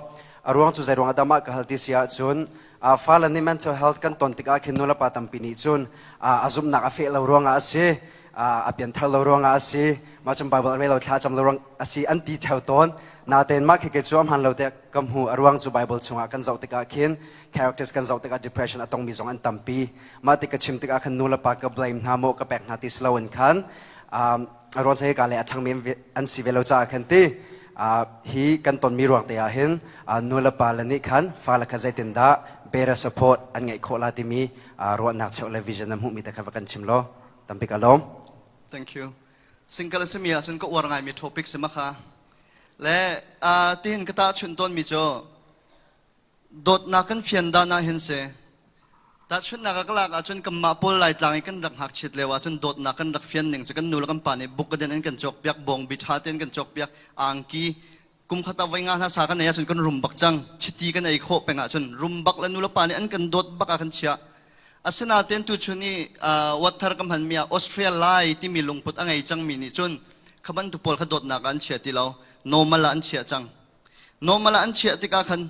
a ruang cu zei ruang ah dah mah ka hal ti si ahcun fale nih mental health kan ton tikah khin nu le pa tampi nih cun a zumhnak a feh lo ruangah a si a pianthar lo ruangah a si mah cun Bible a rel lo thla cam lo ruang a si an ti theo tawn natein mah khi kei cu a hmaan lo tiah ka hmu a ruang cu Bible chungah kan zoh tikah khin characters kan zoh tikah depression a tongmi zong an tampi mah ti ka chim tikah khan nu le pa ka blame hna maw ka pek hna ti si loin khan a ruang cu hika le a ṭhangmi an si ve lo caah khan ti hi kan tonmi ruang te ah hin nu le pa le nih khan fale kha zeitindah better support an ngeih khawh la timi ruahnak cheuh le vision na hmuhmi te kha va kan chim law tampi ka lawm. Thank you. Single a simi ahcun ka uar ngaimi topic si makha. Le tihin ka ta chun tawnmi cu Dawtnak kan fian dan ah hin si. Tahchunhnak ah ka lak ahcun kanmah pawl Laitlang i kan rak ngakchiat lio ahcun dawtnak kan rak fian ning cu kan nu le kan pa nih bukkaden an kan cawkpiak, bawngbi ṭha tein kan cawkpiak, angki kum khat ah voi nga hna sa kan ei ahcun kan rum bak cang. Chiti kan ei khawh peng ahcun rum bak le nu le pa nih an kan dawt bak ah kan chiah. Asinain tuchun i wat thar ka hmanmi ah Austria Lai timi lungput a ngei cangmi nih cun kha bantuk pawl kha dawtnak ah an chia ti lo. Normal ah an chiah cang. Normal ah an chiah tikah khan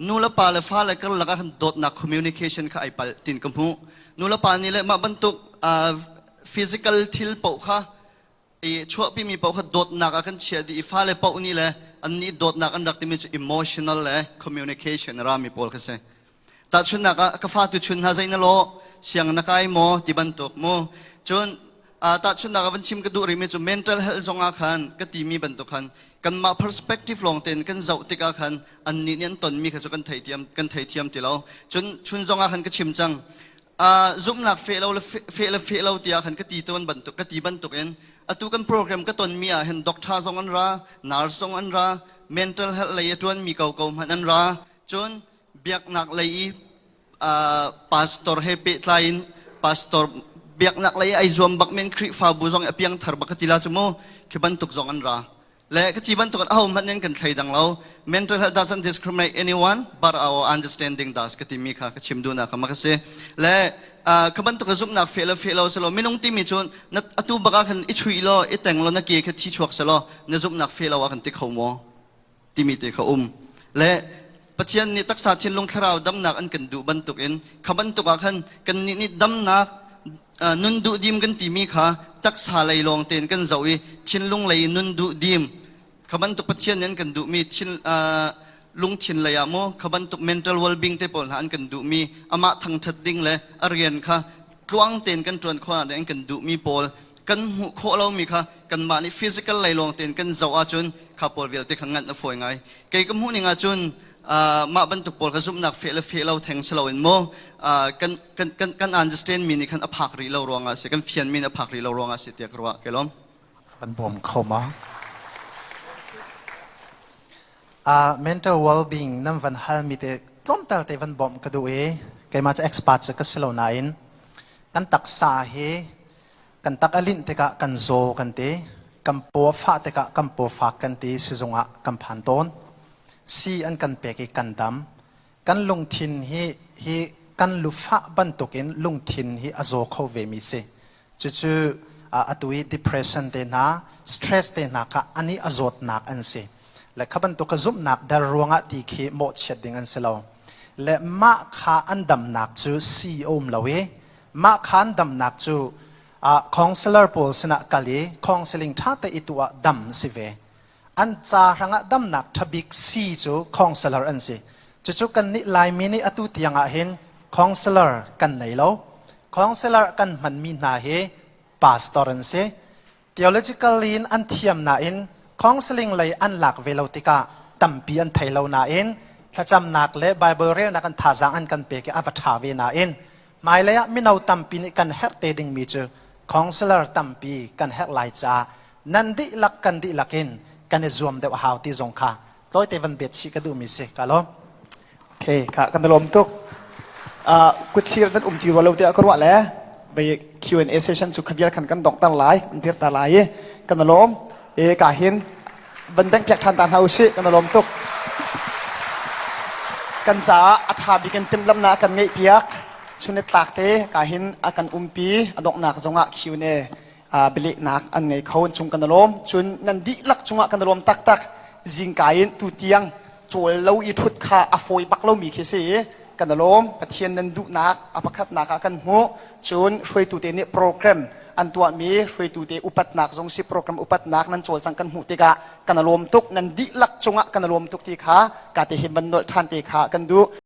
nu le pa le fa le karlak ah khan dawtnak communication kha ai palh tin ka hmuh. Nu le pa nih le mah bantuk physical thil paoh kha i chuahpimi paoh kha dawtnak ah kan chiah dih i fale paoh nih le annih dawtnak an rak timi cu emotional le communication a rami pawl kha si. Tahchunhnak ah ka fa tuchun hna zei na lawh siang na kai maw ti bantuk mu. Cun tahchunhnak ah van chim ka duh rihmi cu mental health zong ah khan ka timi bantuk khan kanmah perspective lawng tein kan zoh tikah khan annih nih an tonmi kha cu kan theithiam kan theithiam ti lo. Cun chun zong ah khan ka chim cang. Zumhnak feh lo le feh le feh lo tiah khan ka ti tawn bantuk ka ti bantuk in atu kan program ka tonmi ah hin doctor zong an ra, nurse zong an ra, mental health lei a ṭuanmi ko ko hmanh an ra. Cun biaknak lei i pastor he pehtlai in pastor biaknak lei ai zuam bak men Khrihfabu zong a piangthar bak ka ti la cu mu khi bantuk zong an ra le ka ci bantuk aho hmanh in kan thlei dang lo mental health doesn't discriminate anyone but our understanding does ka timi kha ka chim duhnak kha ma ka si le ka bantuk ka zumhnak fe lo fe lo selo minung timi cu na atu bak ah khan i chui lo i teng lo na ke kha thi chuak selo na zumhnak fe lo ah kan ti kho maw timi te kha um le Pathian nih taksa thinlung thlarau damnak an kan duh bantukin kha bantuk ah khan kannih nih damnak nun duh dim kan timi kha taksa lei lawng tein kan zoh i thinlung lei nun duh dim kha bantuk Pathian nih an kan duhmi thin lungthin lei ah maw kha bantuk mental well-being te pawl hna an kan duhmi amah thangthat ding le a rian kha tluang tein kan ṭuan khawh nak ding an kan duhmi pawl kan hmuh khawh lomi kha kanmah nih physical lei lawng tein kan zoh ahcun kha pawl vialte kha nganh a fawi ngai. Kei ka hmuh ning ahcun mah bantuk pawl kha zumhnak feh le feh lo theng si loin maw kan kan kan kan understand mi nih khan a phak rih lo ruangah si kan fian mi nih a phak rih lo ruangah si tiah ka ruah ke lom. Kan bawm kho ma? Mental well-being nan van hal mi te tlawmtal te van bawmh ka duh i keimah cu expert cu ka si lo nain kan taksa hi Kan tak a linh tikah kan zaw kan ti. Kan paw a fah tikah kan paw fak kan ti. Sizung ah kan phan tawn. Sii an kan pek i kan dam. Kan lungthin hi hi kan lufah bantukin lungthin hi a zaw kho ve mi si. Cucu atu i depression te hna, stress te hna kha ani a zawtnak an si. Le kha bantuk ka zumhnak der ruangah ti khi mawhchiat ding an si lo. Le mah kha an damnak cu si a um lo i mah kha an damnak cu counselor pawl sinah kal i counseling ṭha te i tuah dam si ve. An ca hrangah damnak ṭhabik si cu counselor an si. Cucu kannih Laimi nih atu tiang ah hin counselor kan nei lo. Counselor kan hmanmi hna hi pastor an si. Theological in an thiam nain counseling lei an lak ve lo tikah tampi an thei lo nain thlacamnak le Bible relnak an thazaang an kan pek i a va ṭha ve nain hmailei ah mino tampi nih kan herh te dingmi cu counselor tampi kan herh lai caah nan dihlak kan dihlak in kan i zuam deuh a hau ti zong kha tlawite van bet chih ka duhmi si ka lawm. Okay, ka kan lawm tuk. Kutthlir nan um ti rua lo tiah ka ruah le bei Q&A session cu khabial khan kan dong tar lai, kan dir ta lai i kan lawm. E ka hin van bengh piak ṭhan ta hna usih, kan lawm tuk. Kan caah a ṭha bik in timhlamhnak kan ngeih piak. Chun tlak te ka hin a kan umpi a donghnak zongah Q&A bialehnak an ngei kho an cung kan lawm. Cun nan dihlak cungah kan lawm taktak. Zingka in tu tiang cawl lo i ṭhut kha a fawi bak lomi khi si i kan lawm. Pathian nan duhnak a pakhatnak ah kan hmuh. Cun hruaitu te nih program an tuahmi hruaitu te upatnak zong si program upatnak nan cawlcang kan hmuh tikah kan lawm tuk. Nan dihlak cungah kan lawm tuk ti kha ka te hin van nolh ṭhan te kha kan duh.